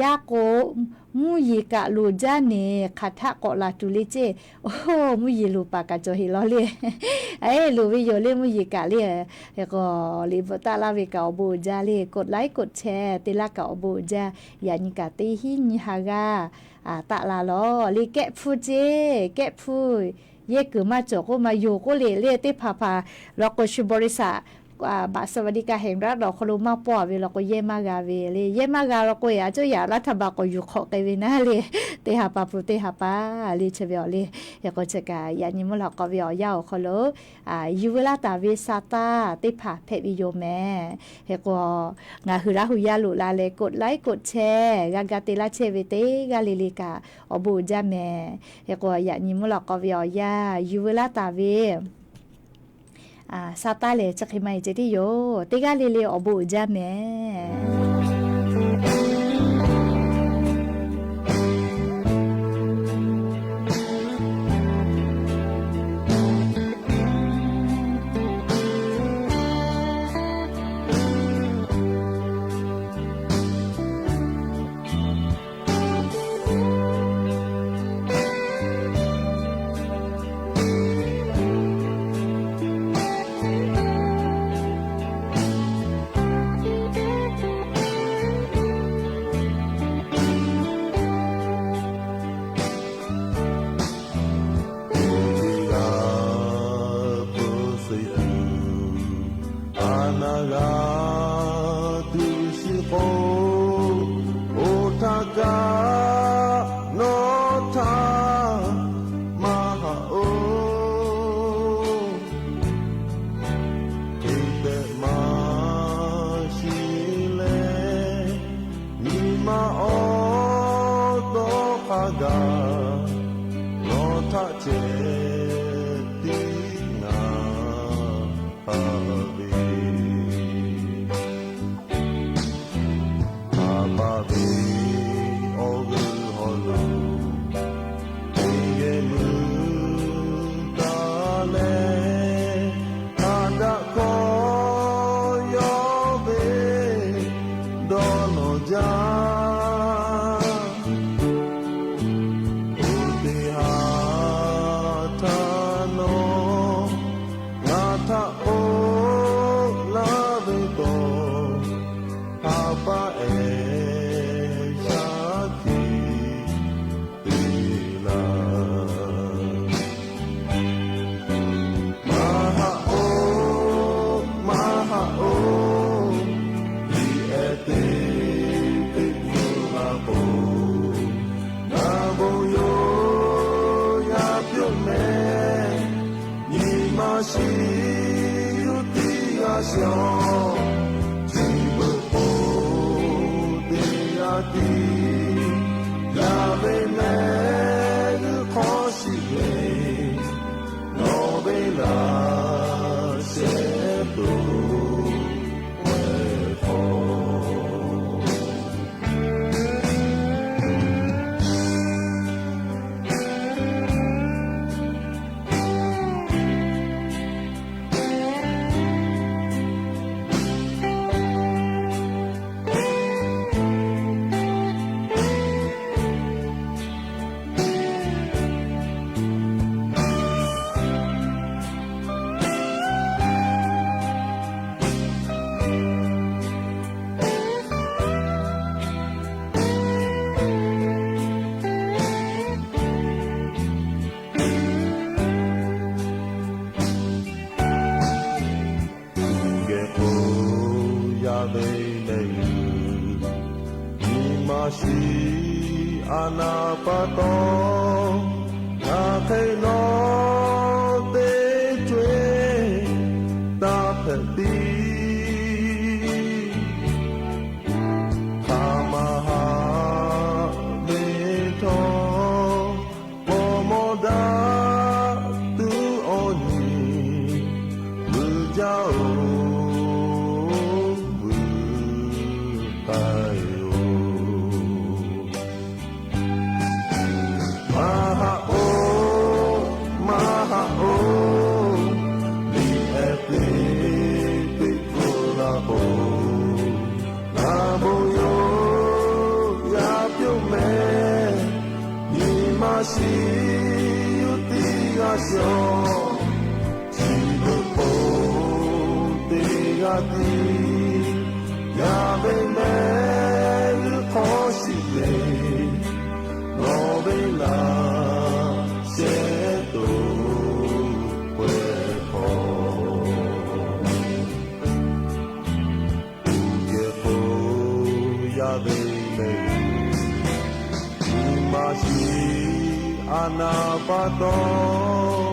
yaˇ k'o, mvuhˇ yeˬ kaꞈ loˍ jaˇ neˬ hk'aˬ htaˆ k'awꞈ laˬ tuˬ le ceˇ. Oˇ, mvuhˇ yeˬ loˍ paˍ kaꞈ cawˬ heˍ law le. Eˬ, loˍ ve yoˬ le mvuhˇ yeˬ kaꞈ le. Hk'e k'o, liꞈ bvuhꞈ taˆ laˇ ve kaꞈ awˬ bon uiˍ jaˇ le, กดไลค์ กดแชร์ te laˇ kaꞈ awˬ bon uiˍ jaˇ. Yaꞈ nyi kaꞈ teˇ hinˉ nyiˇ ha g'aˇ taˆ la lawˬ le. Kehˆ hpu ceˇ, kehˆ hpu yehˇ kuiˬ maˇ cawˬ k'oˆ ma yoˬ k'oˆ le le, teˇ hpaˍ hpaˍ law k'o shu บริษัท บัตรสวัสดิการแห่งรัฐ awˬ hk'aw lo maˇ pawˆ-a ve law k'o yehˇ maˇ g'a ve le. Yehˇ maˇ g'a law k'o, a ceuˬ yaꞈ รัฐบาล k'awꞈ yuˬ hk'awꞈ k'ai ve naˉ le. Teˇ ha pa hpu teˇ ha pa le chi ve awˬ le. Hk'e k'o, chi kaꞈ yaꞈ nyi mvuhˇ lawꞈ k'aw ve awˬ yanˇ awˬ hk'aw lo yuˬ veu laˇ taˍ ve sa taˇ teˇ hpaˍ hpehꞈ ve yoˬ mehˍ. Hk'e k'o, ngaˬ hui Laˇ hu yaˇ loꞈ la leh กดไลค์ กดแชร์ g'a ga te laˇ chehˇ ve teˇ g'aˇ le le kaꞈ awˬ bon uiˍ jaˇ mehˍ. Hk'e k'o, yaꞈ nyi mvuhˇ lawꞈ k'aw ve awˬ yanˇ yuˬ veu laˇ taˍ ve sa taˇ lehˬ, chi hk'e maˇ heˆ ceh tiˉ yoˬ. Teˇ g'aˇ le le awˬ bon uiˍ jaˇ mehˍ. Aˬ naˬ g'a tuˬ shiˍ k'o, oˇ htaˇ kaꞈ nawˬ htaꞈ maˇ haꞈ oˬ. Hk'e tehꞈ maˇ shiˍ leh, nyi ma awˬ tawˇ hk'a gaˬ nawˬ htaꞈ ceh tiˉ ngaˬ haꞈ ve. Haꞈ paˍ ve awˬ g'euˆ hawˉ lo teˇ geh mui taˍ leh, hk'a daꞈ hkawˇ yawˇ ve dawˇ nawˬ jaˇ. Chi beuꞈ k'o teˇ g'aˇ tiˉ, yaˇ ve mehˆ g'uˇ hk'awˇ shiˍ ve, nawˬ ve laꞈ sheh tuˬ pehˬ hk'awꞈ. Geh k'o yaˇ ve mehˆ g'uˇ nyi ma shiˍ a naˍ pa taw, ngaˬ hk'e nawˬ te co-e taˇ hpehꞈ tiˉ. Hk'aˬ ma haꞈ ve htawˇ, paw mawˇ daꞈ tuˬ awˬ nyi vuiˬ jaˇ-oˬ, vuiˬ k'ai-oˬ. Maˇ haꞈ k'oˆ, maˇ haꞈ k'oˆ, liꞈ ehˉ teˇ teˇ k'oˆ la k'o, ngaˬ bon yawˇ yaˇ piˇ-oˆ mehˍ. Nyi ma shiˍ yuˇ tiˉ g'a shawˍ, chi beuꞈ k'o teˇ g'aˇ tiˉ, yaˇ ve mehˆ g'uˇ hk'awˇ shiˍ ve, nawˬ ve laꞈ sheh tuˬ pehˬ hk'awꞈ. Geh k'o yaˇ ve mehˆ g'uˇ nyi ma shiˍ a naˍ pa taw,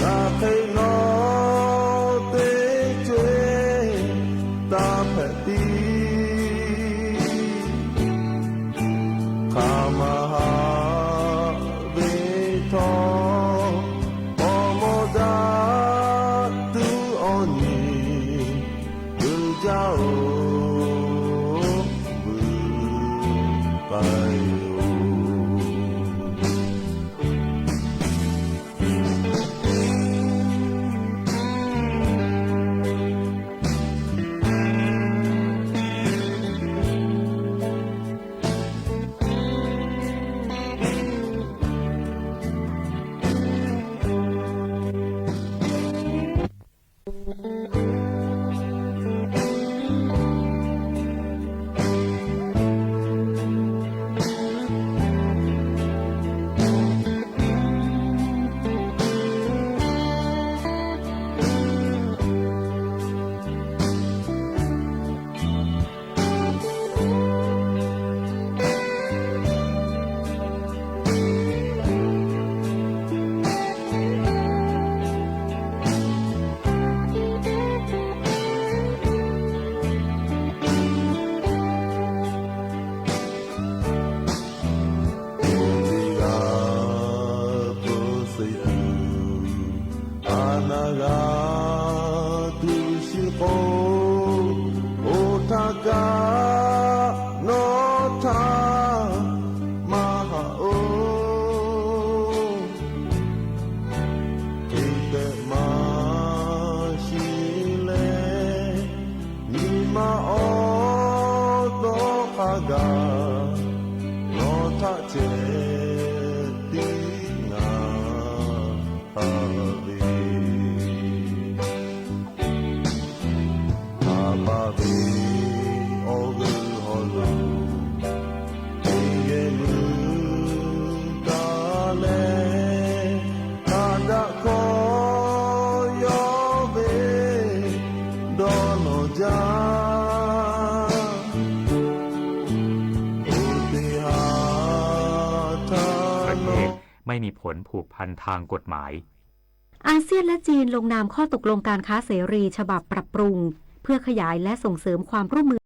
ngaˬ hk'e nawˬ te co-e taˇ hpehꞈ tiˉ. Hk'aˬ ma haꞈ ve htawˇ, paw mawˇ daꞈ tuˬ awˬ nyi vuiˬ jaˇ-oˬ, vuiˬ k'ai-oˬ. Teˇ g'aˇ peuˬ suh tuˬ, a naˍ g'a tuˬ shiˍ k'o, oˇ htaˇ kaꞈ nawˬ htaˇ maˇ haꞈ-oˬ. Teˇ pehˍ maˇ shiˍ leh, nyi ma awˬ tawˇ hk'a gaˬ, nawˬ htaꞈ ceh tiˉ ngaˬ hk'a ve. A pa ve awˬ g'euˆ hawˉ lo, teˇ geh mui taˍ leh, hk'a daꞈ hkawˇ yawˇ ve dawˇ nawˬ jaˇ. Oˇ teˇ haˍ htaˇ nawˬ ไม่มีผลผูกพันทางกฎหมาย อาเซียนและจีนลงนามข้อตกลงการค้าเสรีฉบับปรับปรุง เพื่อขยายและส่งเสริมความร่วมมือ